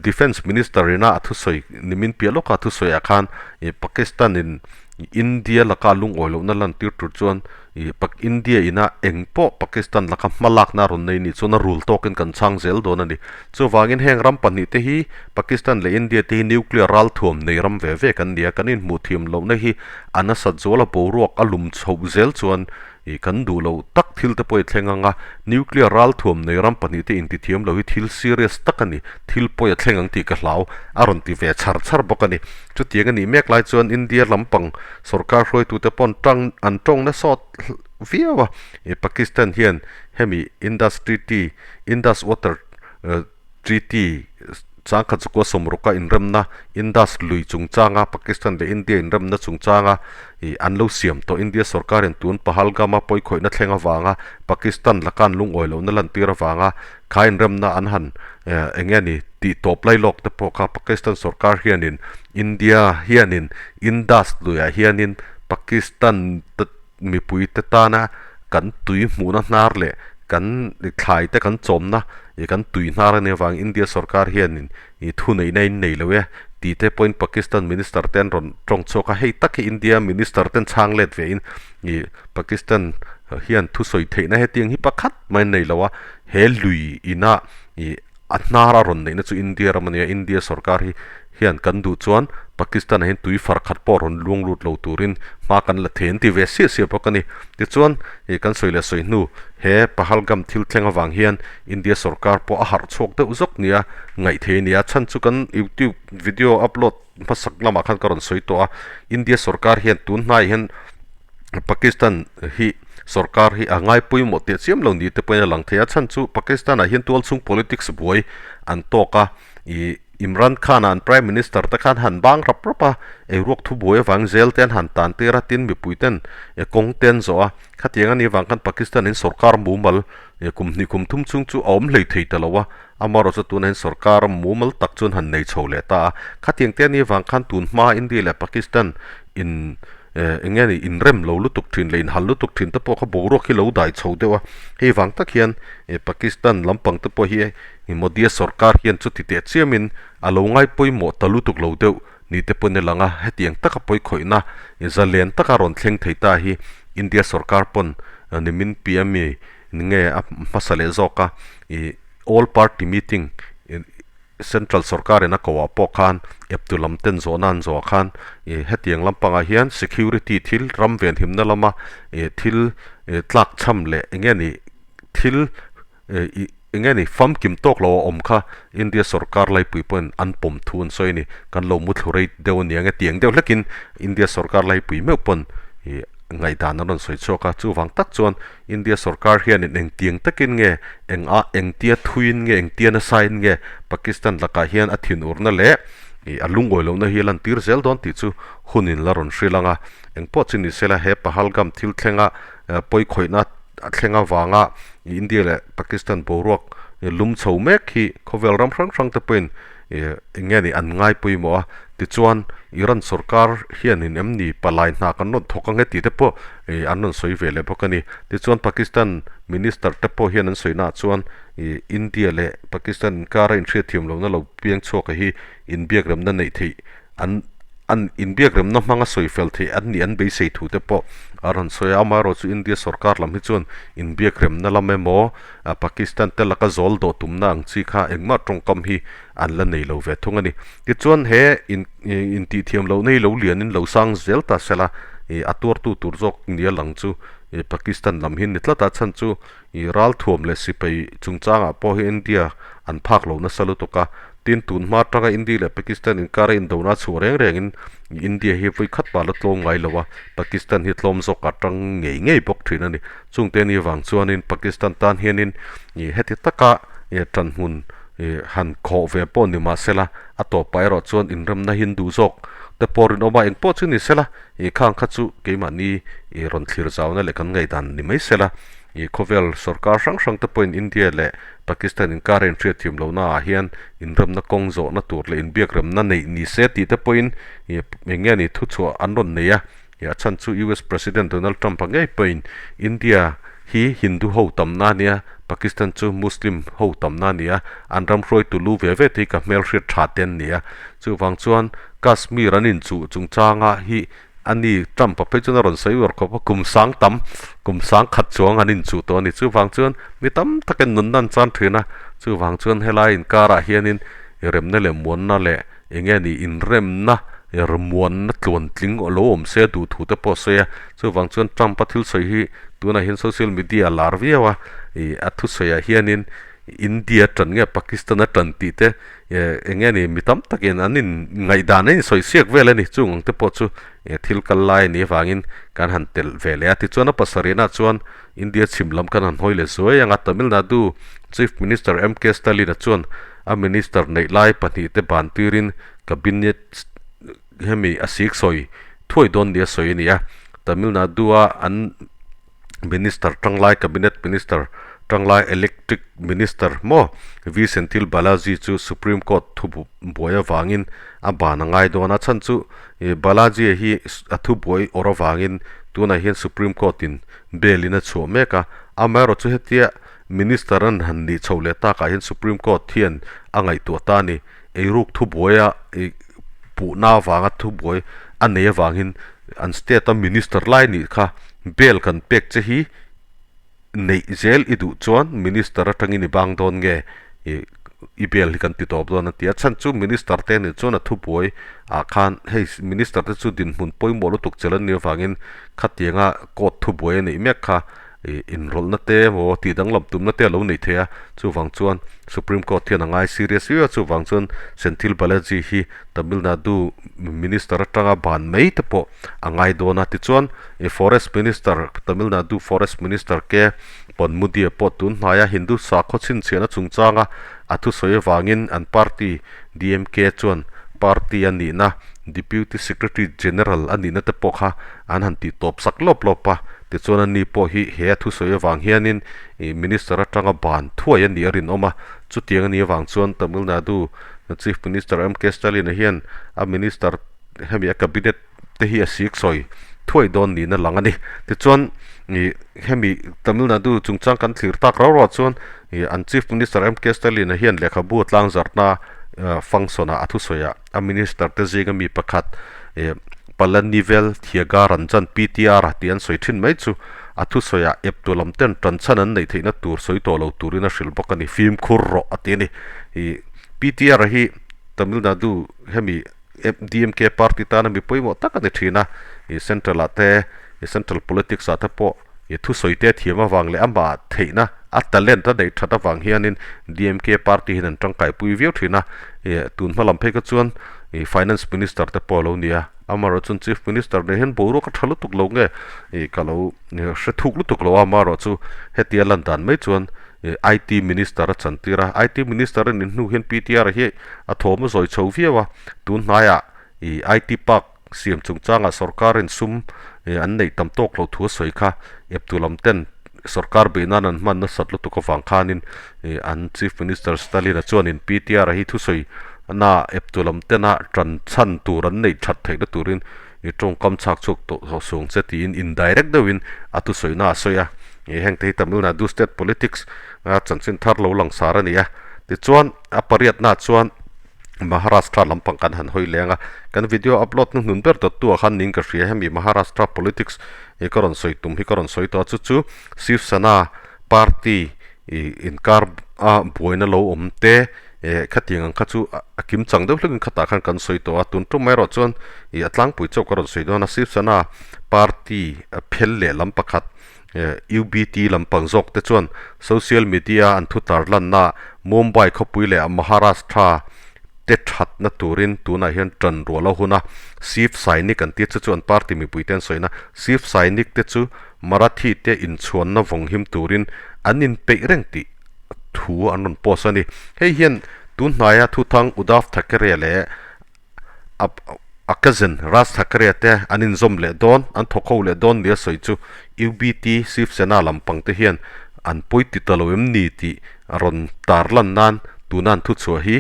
Defence Minister ina a thusawi nimin piah lawka a thusawiah khan Pakistan in India laka lungawi lohna lantir tur chuan ih Pak India ina eng pawh Pakistan laka hma lakna a rawn nei nih chuan a rul tawkin kan chhang zel dawn a ni. Chuvangin heng ram pahnih te hi Pakistan leh India te hi nuclear ralthuam nei ram ve ve kan ni a, kan inhmuh thiam lohna hi a nasat zual a boruak a lum chhoh zel chuan ih kan duh lo tak thil te pawh i thleng ang a, nuclear ralthuam nei ram pahnih te intithiam lo hi thil serious tak a ni, thil pawi a thleng ang tih ka hlau a rawn ti ve chhar chhar bawk a ni. Chutiang a nih mek lai chuan India lampang sorkar hruaitute paw'n tang an tawng nasa viau a, ih Pakistan hian hemi Indus Treaty, Indus Water Treaty, Changkhat chukua sawmruka inremna Indus lui chungchanga Pakistan leh India inremna chungchanga ih an lo siam tawh. India sorkarin tun Pahalgam-a pawikhawihna thleng avanga Pakistan laka an lungawi lohna lantir avanga kha inremna an han eh eng nge ni tih tawp lai lawk te pawh kha Pakistan sorkar hianin India hianin Indus luiah hianin Pakistan mipui te tana kan tui hmuhna hnar leh kan thlai te kan chawmna ih kan tui hnar a nih avang India sorkar hianin ih thuneihna in nei lo e tih te pawhin Pakistan minister te an rawn tawng chhuak a, hei tak hi India minister ten chhang let ve in ih Pakistan hian thusawi theihna hetiang hi pakhat mai an nei lo a, he lui ina ih a hnar a rawn neihna chu India ram a nia, India sorkar hi hian kan duh chuan Pakistan ah hian tui far khat pawh rawn luang lut lo turin hma kan la thei an ti ve siah siah bawk a ni. Tichuan ih kan sawi leh sawi hnu he Pahalgam thil thleng avang hian India sorkar pawh a harh chhuak deuh zawk nia ngaih thei a ni a, chhan chu kan YouTube video upload hmasak lamah khan ka rawn sawi tawh a, India sorkar hian tun hnaiah hian Pakistan hi sorkar hi a ngai pawimawh teh chiam lo ni te pawhin a lang thei a, chhan chu Pakistan ah hian tualchhung politics buai an tawk a, ih Imran Khan a an Prime Minister te khan han bang rap rap a, eiruak thu buai avang zel te an han tan tir a, tin mipui ten kawng te an zawh a, khatiang a nih avang khan Pakistan in sorkar mumal kum hnih kum thum chhung chu a awm hlei thei ta lo a, amaherawhchu tunah hian sorkar mumal tak chuan han nei chho leh ta a, khatiang te a nih avang khan tun hma India leh Pakistan in Eh, eng nge ni, inrem lo lutuk thin leh inhal lutuk thin te pawh kha boruak hi lo dai chho deuh a, hei vang tak hian eh Pakistan lampang te pawh hi Modi-a sorkar hian chuti teh chiamin a lo ngai pawimawh ta lutuk lo deuh ni te pawhin a lang a, hetiang taka pawikhawihna zalen taka rawn thleng thei ta hi India sorkar pawn nimin PM i nge a hmasa leh zawk a, ih all party meeting Central sorkarin a koh ah pawh khan eptu lam ten zawhna an zawh ah khan ih hetiang lampangah hian security thil ram venhimna lama ih thil ih tlak cham leh eng nge ni thil ih eng nge ni famkim tawk lo a awm kha India sorkar laipui pawhin an pawm thu an sawi a ni. Kan lo muthlu rei deuh a ni ang e tiang deuh hlekin India sorkar laipui meuh pawn ih ngaihdan an rawn sawi chhuak a, chuvang tak chuan India sorkar hianin engtiang takin nge, eng a, engtia thuiin nge, engtia nasain nge Pakistan lakah hian a thinurna leh ih a lungawi lohna hi a lantir zel dawn tih chu hunin la rawn hrilh ang a. Engpawh chu ni sela he Pahalgam thil thlenga pawikhawihna a thleng avanga India leh Pakistan boruak lum chho mek hi khawvel ram hrang hrang te pawhin ih eng nge ni an ngai pawimawh a, tichuan Iran sorkar hianin em ni palai hna kan rawn thawk ang e tih te pawh ih an rawn sawi ve leh bawk a ni. Tichuan Pakistan minister te pawh hian an sawi naah chuan ih India leh Pakistan inkara inhriatthiam lohna lo piang chhuak hi inbiakremna neih theih an an inbiakremna hmanga sawi fel theih an nih an beisei thu te pawh a rawn sawi a, amaherawhchu India sorkar lam hi chuan inbiakremna lam emaw Pakistan te laka zawl dawh tumna ang chi kha engmah tawngkam hi an la nei lo ve thung a ni. Tichuan he in intihthiam lohna hi lo lianin lo sang zel ta sela ih a tuartu tur zawk nia lang chu ih Pakistan lam hi ni tlat a, chhan chu ih ralthuam leh sipai chungchangah pawh hi India an phak lo nasa lutuk a, tin tun hma atanga India leh Pakistan inkara indona chhuah reng rengin India hi vawi khat pah la tlawm ngai lo a, Pakistan hi tlawm zawk a tang ngei ngei bawk thin a ni. Chungte ni vang chuanin Pakistan tan hianin ih heti taka ih tanhmun ih han khawh ve pawh ni mah sela a tawpah erawh chuan inremna hi an duh zawk te pawh rinawm a, engpawh chu ni sela ih khang kha chu keimahni ih rawn thlir zauna leh kan ngaihdan ni mai sela ih khawvel sorkar hrang hrang te pawhin India leh Pakistan inkara inhriatthiam lohna ah hian inremna kawng zawhna tur leh inbiakremna neih ni se tih te pawhin ih eng nge ni thuchhuah an rawn nei a. A chhan chu US President Donald Trump-a ngei pawhin India hi Hindu ho tamna a nia, Pakistan chu Muslim ho tamna a nia, an ram hruaitu lu ve ve te hi ka hmelhriat tha te an nia. Chuvang chuan Kashmir an inchuh chungchanga hi a ni Trump-a phei chuan a rawn sawi uar khawp a, kum sang tam, kum sang khat chuang an inchuh tawh a ni. Chuvang chuan mi tam takin nunna an chan thin a, chuvang chuan helai inkarah hianin remna leh muanna leh Eng nge ni inremna rmuanna tluantling lo awm se duh thu te pawh a sawi a, chuvang chuan Trump-a thil sawi hi tunah hian social media a lar viau a, ih a thusawiah hianin India tan nge Pakistan a tan tih te eng nge ni mi tam takin an in ngaihdan an insawi siak vel a ni, chung ang te pawh chu thil kal lai a nih avangin kan han telh ve leh a, tichuan a pasarihnaah chuan India chhim lam kan han hawi leh zuai ang a, Tamil Nadu Chief Minister MK Stalin-a chuan. a minister neih lai pahnihte ban tirin cabinet hemi a sik sawi thuai dawn nia sawi a ni a. Tamil Nadu-a an minister tanglai cabinet minister tanglai electric minister maw V Senthil Balaji chu Supreme Court thu buai avangin a ban a ngai dawn a chhan chu Balaji hi a thu buai awrh avangin tunah hian Supreme Court in bail in a chhuah mek a amaherawh chu hetia minister an han nih chhoh leh takah hian Supreme Court hian a ngaihtuah ta a ni eiruk thu buaia puhna avanga thu buai a nei avangin an state a minister lai nih kha bail kan pek che hi neih zel i duh chuan minister atangin i bang dawn nge ih i bail hi kan ti tawp dawn a ti a chhan chu minister te nih chuan a thu buai ah khan hei minister te chu dinhmun pawimawh lutuk chelh an nih avangin khatianga court thu buai a neih mek kha ih inrawlhna te emaw tih danglam tumna te a lo neih theih a, chuvang chuan Supreme Court hian a ngai serious viau a, chuvang chuan Senthil Balaji hi Tamil Nadu Minister atanga ban mai te pawh a ngai dawn a, tichuan ih Forest Minister Tamil Nadu Forest Minister K Ponmudi pawh tun hnaia Hindu sakhaw chhinchhiahna chungchanga a thusawi avangin an party DMK chuan party a nihna Deputy Secretary General a nihna te pawh kha an han tih tawp sak lawp lawp a, tichuan ani pawh hi he a thusawi avang hianin ih Minister atanga ban thuai a nih a rinawm a, chutiang a nih avang chuan Tamil Nadu Chief Minister MK Stalin-a hian a Minister hemi a Cabinet te hi a sik sawi thuai dawn niin a lang a ni. Tichuan ih hemi Tamil Nadu chungchang kan thlir tak rau rau ah chuan ih an Chief Minister MK Stalin-a hian lehkhabu a tlangzarhna function ah a thusawi ah a Minister te zinga mi pakhat ih Palanivel Thiagaranjan, PTR, tih an sawi thin mai chu a thusawiah eptu lam ten tan chhan an neih theihna tur sawi tawh lo turin a hrilh bawk a ni. Fimkhur rawh a ti a ni. Ih PTR hi Tamil Nadu hemi DMK party tana mi pawimawh tak a ni thin a. Ih central ah te ih central politics ah te pawh ih thusawi te a thiam avang leh amah theihna a talent a neih that avang hianin DMK party hian an tangkaipui viau thin a. Ih tun hma lam phei kha chuan ih finance minister te pawh a lo ni a amaherawh chuan chief minister nen hian boruak a tha lutuk lo nge ih ka lo hre thuk lutuk lo a amaherawh chu hetia lan dan mai chuan ih I_T minister a chan tir a I_T minister a nih hnu hian P_T_R hi a thawm a zawi chho viau a tun hnaiah ih I_T park siam chungchangah sorkarin sum ih an neih tam tawk loh thu a sawi kha eptu lam ten sorkar beih nan an hman nasat lutuk avang khanin ih an chief minister Stalin a chuanin P_T_R hi thusawi na eptu lam tena tan chhan tur an neih that theihna turin ih tawngkam chhak chhuak tawh zawh suang che tiin indirect deuhin a thusawi na a sawi a ih heng te hi Tamil Nadu state politics a chanchin thar lo langsar a ni a tichuan a pariatna chuan Maharashtra lampang kan han hawi leng a kan video upload hnuhnun ber dawttu ah khan ning ka hria hemi Maharashtra politics ih ka rawn sawi tum hi ka rawn sawi tawh a chu chu Shiv Sena party ih inkar a buaina lo awm te eh khatiang ang kha chu a kim chang deuh hlekin khatah khan kan sawi tawh a tun tum erawh chuan ih a tlangpui chauh ka rawn sawi dawn a Shiv Sena party a phel leh lam pakhat eh U_B_T lampang zawk te chuan social media an thu tar lanna Mumbai khawpui leh Maharashtra te thatna turin tunah hian tan rual a hun a Shiv Sainik an tir che chu an party mipui te an sawi na Shiv Sainik te chu Marathi te inchhuanna vawng him turin an inpeih reng tih thu an rawn post a ni. Hei hian tun hnaia thuthang Uddhav Thackeray leh a cousin Raj Thackeray te an inzawm leh dawn, an thawk ho leh dawn nia sawi chu UBT Shiv Sena lampang te hian an pawi ti ta lo em ni tih a rawn tarlan nan tuna an thuchhuah hi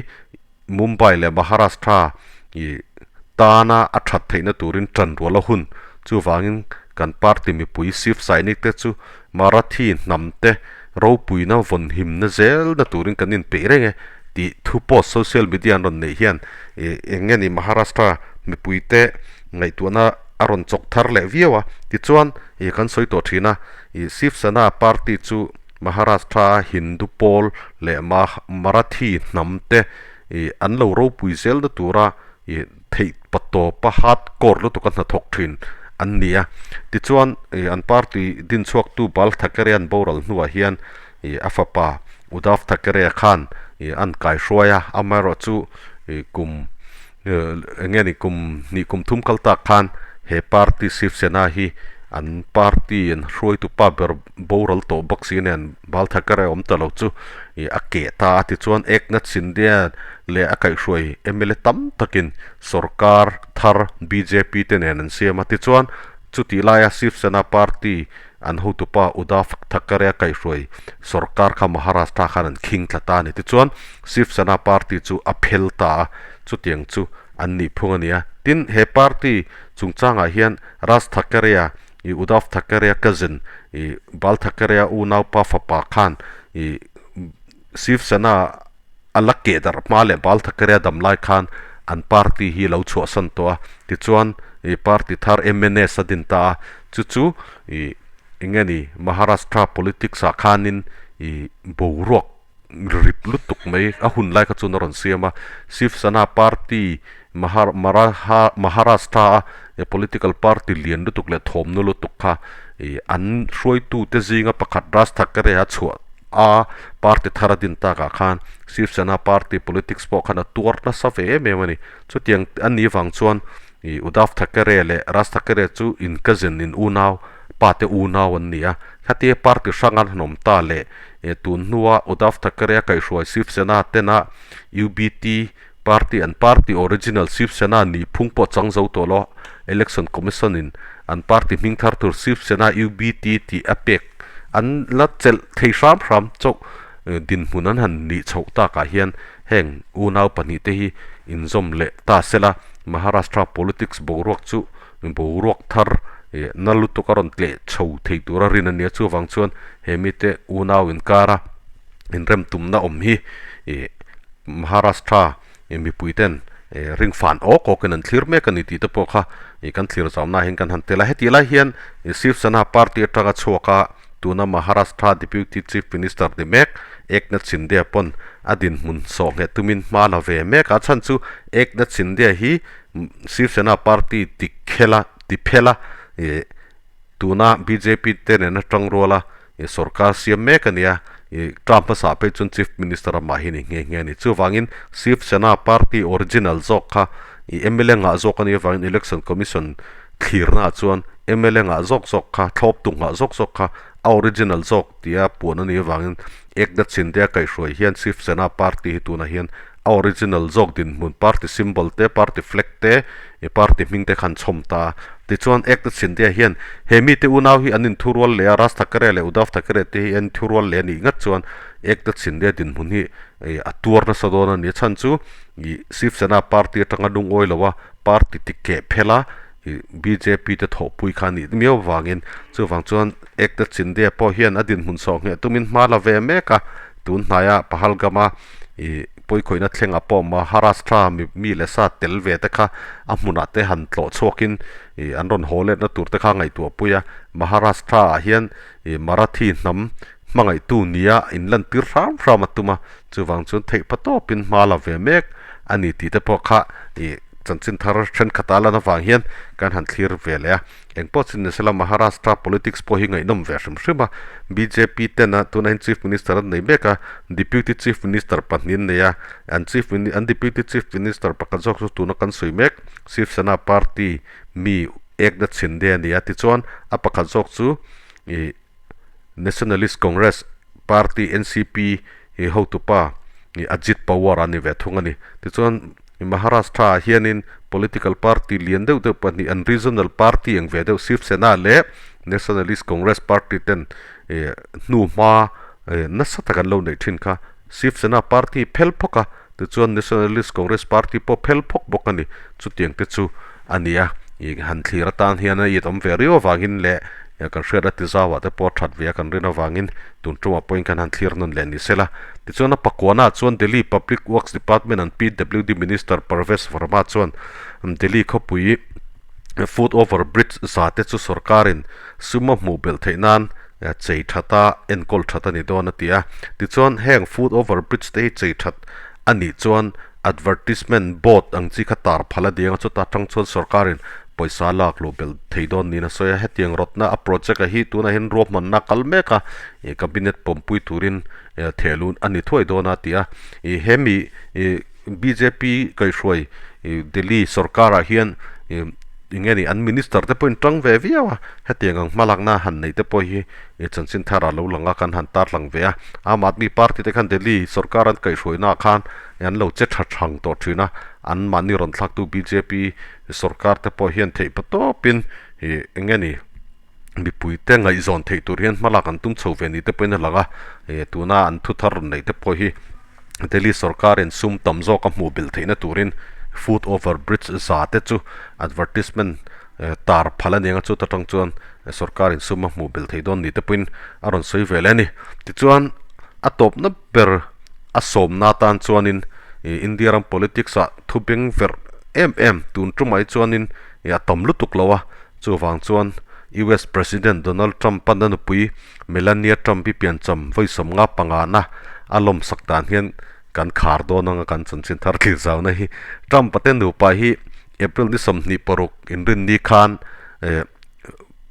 Mumbai leh Maharashtra ih tana a that theihna turin tan rual a hun. Chuvangin kan party mipui Shiv Sainik te chu Marathi hnam te ropuina vawnhimna zelna turin kan inpeih reng e tih thu post social media an rawn neih hian ih eng nge ni Maharashtra mipui te ngaihtuahna a rawn chawk thar leh viau a. Tichuan ih kan sawi tawh thin a, ih Shiv Sena party chu Maharashtra Hindu pawl leh Marathi hnam te ih an lo ropui zelna tura ih theih patawpa hard core lutuk a hnathawk thin an ni a. Tichuan ih an party dinchhuaktu Bal Thackeray an boral hnuah hian ih a fapa Uddhav Thackeray khan ih an kaihruai a, amaherawhchu ih kum eng nge ni kum hnih kum thum kal tak khan he party Shiv Sena hi an party an hruaitu pa ber boral tawh bawk si nen Bal Thackeray awm ta lo chu ih a keh ta a tichuan Eknath Shinde leh a kaihhruai mla tam takin sorkar thar bjp te nen an siam a tichuan chutih laia Shiv Sena party an hotupa Uddhav Thackeray a kaihhruai sorkar kha Maharashtra khan an khing tla ta a ni tichuan Shiv Sena party chu a phel ta a chutiang chu an nih phung a ni a tin he party chungchangah hian Raj Thackeray-a ih Uddhav Thackeray-a cousin ih Bal Thackeray-a unaupa fapa khan ih Shiv Sena a la keh darh hma leh Bal Thackeray-a dam lai khan an party hi lo chhuahsan tawh a tichuan ih party thar M_N_S a din ta a chu chu ih eng nge ni Maharashtra politics ah khanin ih boruak rip lutuk mai a hun lai kha chuan a rawn siam a Shiv Sena party Mahar Maraha Maharashtra a political party lian lutuk leh thawmna lutuk kha ih an hruaitute zinga pakhat Raj Thackeray a chhuah a party thar a din takah khan Shiv Sena party politics pawh khan a tuar nasa ve em em a ni chutiang a nih vang chuan ih Uddhav Thackeray leh Raj Thackeray chu in cousin in unau pa te unau an ni a khatia party hrang an han awm ta leh He tun hnua Uddhav Thackeray-a kaihhruai Shiv Sena tena UBT party an party original Shiv Sena nih phung pawh chang zo tawh lo Election Commission in an party hming thar tur Shiv Sena UBT tih a pek an la chelh thei hram hram chauh dinhmun an han nih chhoh takah hian heng unau pahnihte hi inzawm leh ta sela Maharashtra politics boruak chu Boruak thar na lutuk a rawn tleh chho thei tura rin a nia chuvang chuan he mite unau inkara inrem tumna awm hi ih Maharashtra mipui ten ring fan awk awk in an thlir mek a ni tih te pawh kha ih kan thlir zauhna ah hian kan han tel a hetih lai hian Shiv Sena party atanga chhuak a tuna Maharashtra Deputy Chief Minister ni mek Eknath Shinde pawn a dinhmun sawh ngheh tumin hma la ve mek a chhan chu Eknath Shinde hi Shiv Sena party ti khela ti phela ih tuna bjp te nena tang ruala ih sorkar siam mek a nia ih term hmasa phei chuan chief minister amah hi ni nghe nghe a ni chuvangin Shiv Sena party original zawk kha ih mla ngah zawk a nih avangin election commission thlirna ah chuan mla ngah zawk zawk kha thlawp tu ngah zawk zawk kha a original zawk tia puan a nih avangin Eknath Shinde a kaihhruai hian Shiv Sena party hi tunah hian A original zawk dinhmun party symbol te, party flag te, ih party hming te khan chhawm ta a. Tichuan Eknath Shinde hian he mite unau hi an inthurual leh a, Raj Thackeray leh Uddhav Thackeray te hi an inthurual leh a nih ngat chuan Eknath Shinde dinhmun hi ih a tuar nasa dawn a ni. A chhan chu ih Shiv Sena party atanga lungawi lo a, party ti keh phel a, ih bjp te thawhpui kha a nih miau avangin chuvang chuan Eknath Shinde pawh hian a dinhmun sawh ngheh tumin hma la ve mek a, tun hnaia Pahalgam-a Ih pawikhawihna thlengah pawh Maharashtra mi mi leh sa tel ve te kha a hmunah te han tlawh chhuakin ih an rawn haw letna tur te kha ngaihtuah pui a. Maharashtra ah hian ih Marathi hnam hmangaihtu nia inlantir hram hram a tum a, chuvang chuan theih pa tawpin hma la ve mek a ni tih te pawh kha ih chanchin thar thenkhat a lan avang hian kan han thlir ve leh a. Engpawh chu ni sela Maharashtra politics pawh hi ngaihnawm ve hrim hrim a, bjp ten a tunah hian Chief Minister an nei mek a, Deputy Chief Minister pahnih an nei a, an Chief an Deputy Chief Minister pakhat zawk chu tuna kan sawi mek Shiv Sena party mi Eknath Shinde a ni a, tichuan a pakhat zawk chu ih Nationalist Congress Party, NCP, hi hotupa Ajit Pawar a ni ve thung a ni. Tichuan Maharashtra ah hianin political party lian deuh deuh pahnih an regional party ang ve deuh Shiv Sena leh Nationalist Congress Party ten hnu hma nasa tak an lo neih thin kha. Shiv Sena party phel phawk a, tichuan Nationalist Congress Party pawh phel phawk bawk a ni. Chutiang te chu a ni a, ih han thlir atan hian a it awm ve riau avangin leh kan hriat a tizauah te pawh that ve a kan rin avangin tun tumah pawhin kan han thlir nawn leh ni sela. Tichuan a pakuana chuan Delhi Public Works Department an PWD Minister Parvesh Verma chuan Delhi khawpui foot over bridge za te chu sorkarin sum a hmuh belh theih nan chei that a enkawl that a ni dawn a ti a. Tichuan heng foot over bridge te hi chei that a nih chuan Advertisement board ang chi kha tar phal a diang a, chuta tang chuan sorkarin pawisa lak luh belh thei dawn niin a sawi a. Hetiang rawtna a project a hi tunah hian ruahmanna a kal mek a, ih cabinet pawmpui turin theh luh a ni thuai dawn a ti a. Ih hemi ih bjp kaihhruai ih Delhi sorkarah hian ih. Eng nge ni an minister te pawhin tang ve viau a, hetiang ang hmalakna han neih te pawh hi chanchin thar ah lo lang a kan han tarlang ve a. Aam Aadmi Party te khan Delhi sorkar an kaihhruaina ah khan an lo che tha thang tawh thin a, an mahni rawn thlaktu bjp sorkar te pawh hian theih pa tawpin eng nge ni mipui te ngaihzawn theih tur hian hmalak an tum chho ve ni te pawhin a lang a, tuna an thu thar rawn neih te pawh hi Delhi sorkarin sum tam zawk a hmuh belh theihna turin foot over bridge za te chu advertisement tar phal a ni ang a, chuta tang chuan sorkarin sum a hmuh belh theih dawn ni te pawhin a rawn sawi ve leh a ni. Tichuan a tawpna ber a sawmna atan chuanin India ram politics ah thu beng verh em em tun tumah hi chuanin a tam lutuk lo a, Chuvang chuan US President Donald Trump-a na nupui Melania Trump hi piancham vawi 55 na a lawmsak dan hian kan khar dawn anga kan chanchin thar thlir zauna hi Trump-a te nupa hi April ni 26 inrinni khan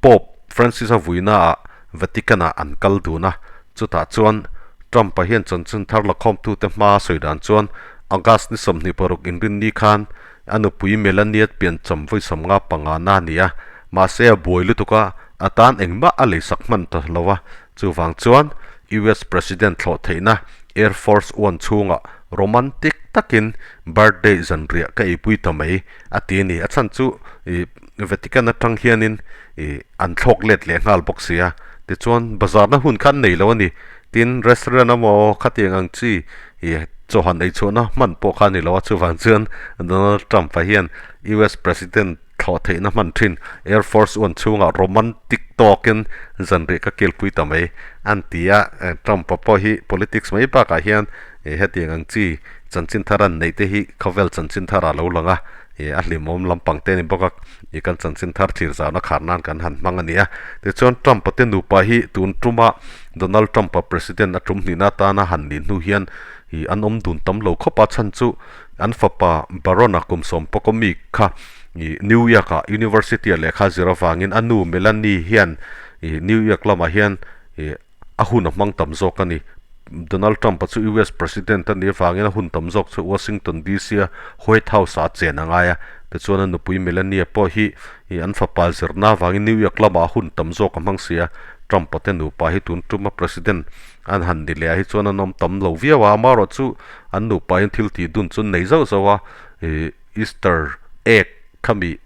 Pope Francis-a vuinaah Vatican-ah an kal dun a, chutah chuan Trump-a hian chanchin thar lakhawmtute hma sawi dan chuan August ni 26 inrinni khan A nupui Melania piancham vawi 55 na a ni a, mahse a buai lutuk a, a tan engmah a leisak hman ta lo a. Chuvang chuan US President thlawh theihna Air Force One chhungah romantic takin birthday zanriah ka eipui ta mai a ti a ni. A chhan chu ih Vatican atang hianin ih an thlawk let leh nghal bawk si a, tichuan bazarna hun kha an nei lo a ni. Tin, restaurant emaw khatiang ang chi ih chaw han ei chhuahna hman pawh kha a ni lo a, chuvang chuan Donald Trump-a hian US President thlawh theihna hman thin Air Force One chhungah romantic tawkin zanriah ka kilpui ta mai an ti a, Trump-a pawh hi politics mai bakah hian hetiang ang chi chanchin thar an neih te hi khawvel chanchin thar ah lo lang a, a hlimawm lampang te a ni bawk a, kan chanchin thar thlir zahna khar nan kan han hmang a ni a. Tichuan Trump-a te nupa hi tun tuma Donald Trump-a President a tum hnihna atana han nih hnu hian ih an awm dun tam lo khawp a, chhan chu an fapa Barron-a kum sawm pawk awmi kha ih New York-ah University-ah lehkha zir avangin a nu Melanie hian ih New York lamah hian ih a hun a hmang tam zawk a ni. Donald Trump-a chu US President a nih avangin a hun tam zawk chu Washington DC-a White House-ah a chen a ngai a, tichuan a nupui Melania pawh hi ih an fapa zirna avangin New York lamah a hun tam zawk a hmang si a, Trump-a te nupa hi tun tuma President an han ni leh ah hi chuan an awm tam lo viau a, amaherawh chu an nupa hian thil tih dun chu an nei zauh zauh a, ih Easter egg khami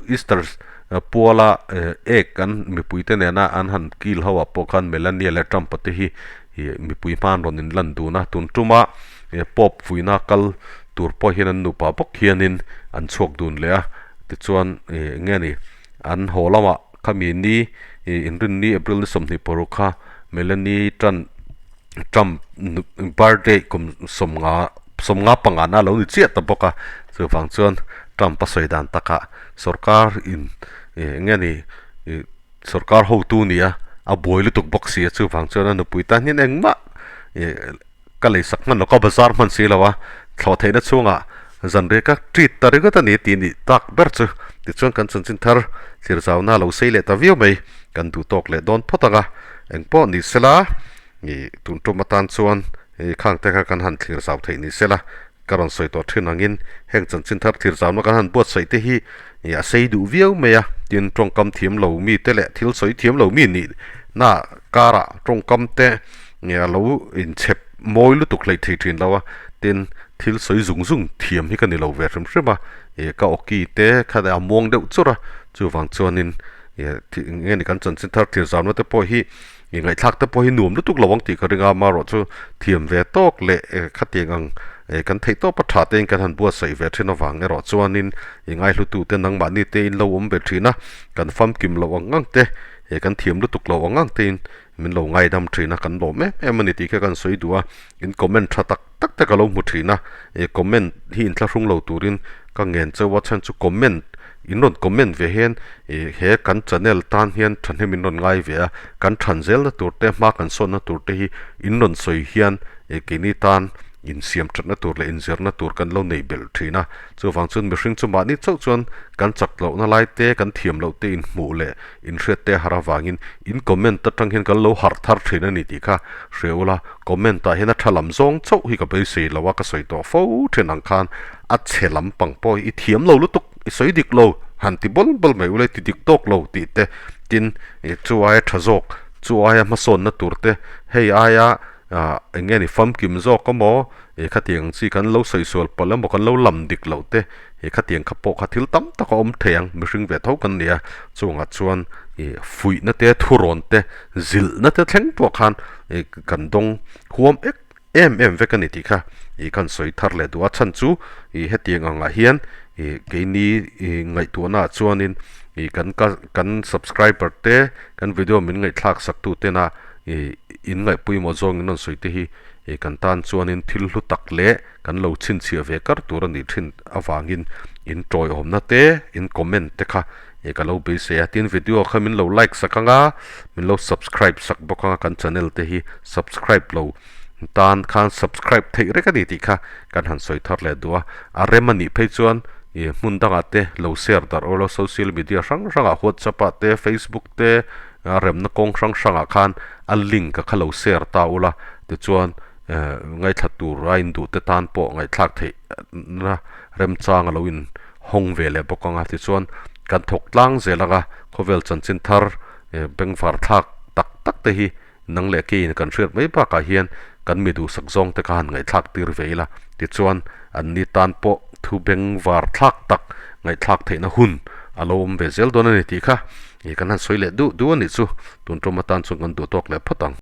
Easter puala egg an mipui te nena an han kil ho ah pawh khan Melania leh Trump-a te hi ih mipui hma an rawn inlan dun a, tun tuma Pope vuina kal tur pawh hian an nupa bawk hianin an chhuak dun leh a, tichuan ih eng nge ni an haw lamah Khami ni ih inrinni April ni 26 kha Melanie Trump Trump birthday kum 50 55 na lo ni chiah ta bawk a, chuvang chuan Trump a sawi dan takah sorkar in ih eng nge ni ih sorkar hotu ni a a buai lutuk bawk si a chuvang chuan a nupui tan hian engmah ih Ka leisak hman lo, ka bazar hman si lo a, thlawh theihna chhungah zanriah ka treat ta ringawt a ni tih nih tak ber chu. Tichuan kan chanchin thar thlir zauna lo sei leh ta viau mai, kan duh tawk leh dawn phawt ang a, engpawh ni sela ih tun tum atan chuan ih khang te kha kan han thlir zau theih ni sela ka rawn sawi tawh thin angin heng chanchin thar thlir zauna kan han buatsaih te hi ih a sei duh viau mai a, tin tawngkam thiam lo mi te leh thil sawi thiam lo mi nih na karah tawngkam te Nge a lo inchhep mawi lutuk hleih thei thin lo a, tin thil sawi zung zung thiam hi ka ni lo ve hrim hrim a, ih ka awki te kha a muang deuh chur a, chuvang chuanin ih nge ni kan chanchin thar thir zamna te pawh hi ih ngaihthlak te pawh hi nuam lutuk lo ang tih ka ring a, amaherawh chu thiam ve tawk leh khatiang ang ih kan theih tawp a tha tein kan han buatsaih ve thin avang erawh chuanin ih ngaihlutu te nangmahni te in lo awm ve thin a, kan famkim loh ang ang te ih kan thiam lutuk loh ang ang tein Min lo ngaidam thin a, kan lawm em em a ni tih kha kan sawi duh a, in comment tha tak tak te ka lo hmu thin a, ih comment hi inthlahrung lo turin ka ngen chauh a, chhan chu comment in rawn comment ve hian ih he kan channel tan hian thahnem in rawn ngai ve a, kan than zelna tur te hma kan sawnna tur te hi in rawn sawi hian ih keini tan insiam thatna tur leh inzirna tur kan lo neih belh thin a, chuvang chuan mihring chu mahni chauh chuan kan chak lohna lai te kan thiam loh te inhmuh leh Inhriat te har avangin in comment atang hian kan lo harh thar thin a ni tih kha hria ula, comment ah hian a tha lam zawng chauh hi ka beisei lo a, ka sawi tawh fo thin ang khan a chhe lampang pawh hi i thiam lo lutuk, i sawi dik lo Han ti bawl bawl mai ula i ti dik tawk lo tih te, tin ih chu aia tha zawk, chu aia hmasawnna tur te, hei aia ah eng nge ni famkim zawk emaw ih khatiang ang chi kan lo sawi sual palh emaw kan lo lam dik loh te ih khatiang kha pawh kha thil tam tak a awm thei ang mihring ve tho kan ni a, chungah chuan ih fuihna te thurawn te zilhna te thleng pawh khan ih kan dawng huam ek em em vek a ni tih kha ih kan sawi thar leh duh a chhan chu ih hetiang angah hian ih keini ih ngaihtuahna ah chuanin ih kan ka kan subscriber te kan video min ngaihthlak sak tu tena ih in ngaihpawimawh zawngin rawn sawi te hi ih kan tan chuanin thil hlu tak leh kan lo chhinchhiah ve kar tur a nih thin avangin in tawiawmna te in comment te kha ih ka lo beisei a tin video kha min lo like sak anga min lo subscribe sak bawk anga kan channel te hi subscribe lo tan khan subscribe theih rek a ni tih kha kan han sawi thar leh duh a, a rem a nih phei chuan ih hmun dangah te lo share darh ula social media hrang hrangah whatsapp ah te facebook te a remna kawng hrang hrangah khan a link a kha lo share ta ula tichuan eh ngaithla tur a induh te tan pawh ngaihthlak theih na remchang a lo in hawng ve leh bawk ang a tichuan kan thawk tlang zel ang a khawvel chanchin thar eh bengvar thlak tak tak te hi Nang leh keiin kan hriat mai bakah hian kan mi duhsak zawng te kha han ngaihthlak tir ve ila, tichuan an ni tan pawh thu beng var thlak tak ngaihthlak theihna hun a lo awm ve zel dawn a ni tih kha kan han sawi leh duh duh a nih chu tun tum atan chuan kan duh tawk leh phawt ang.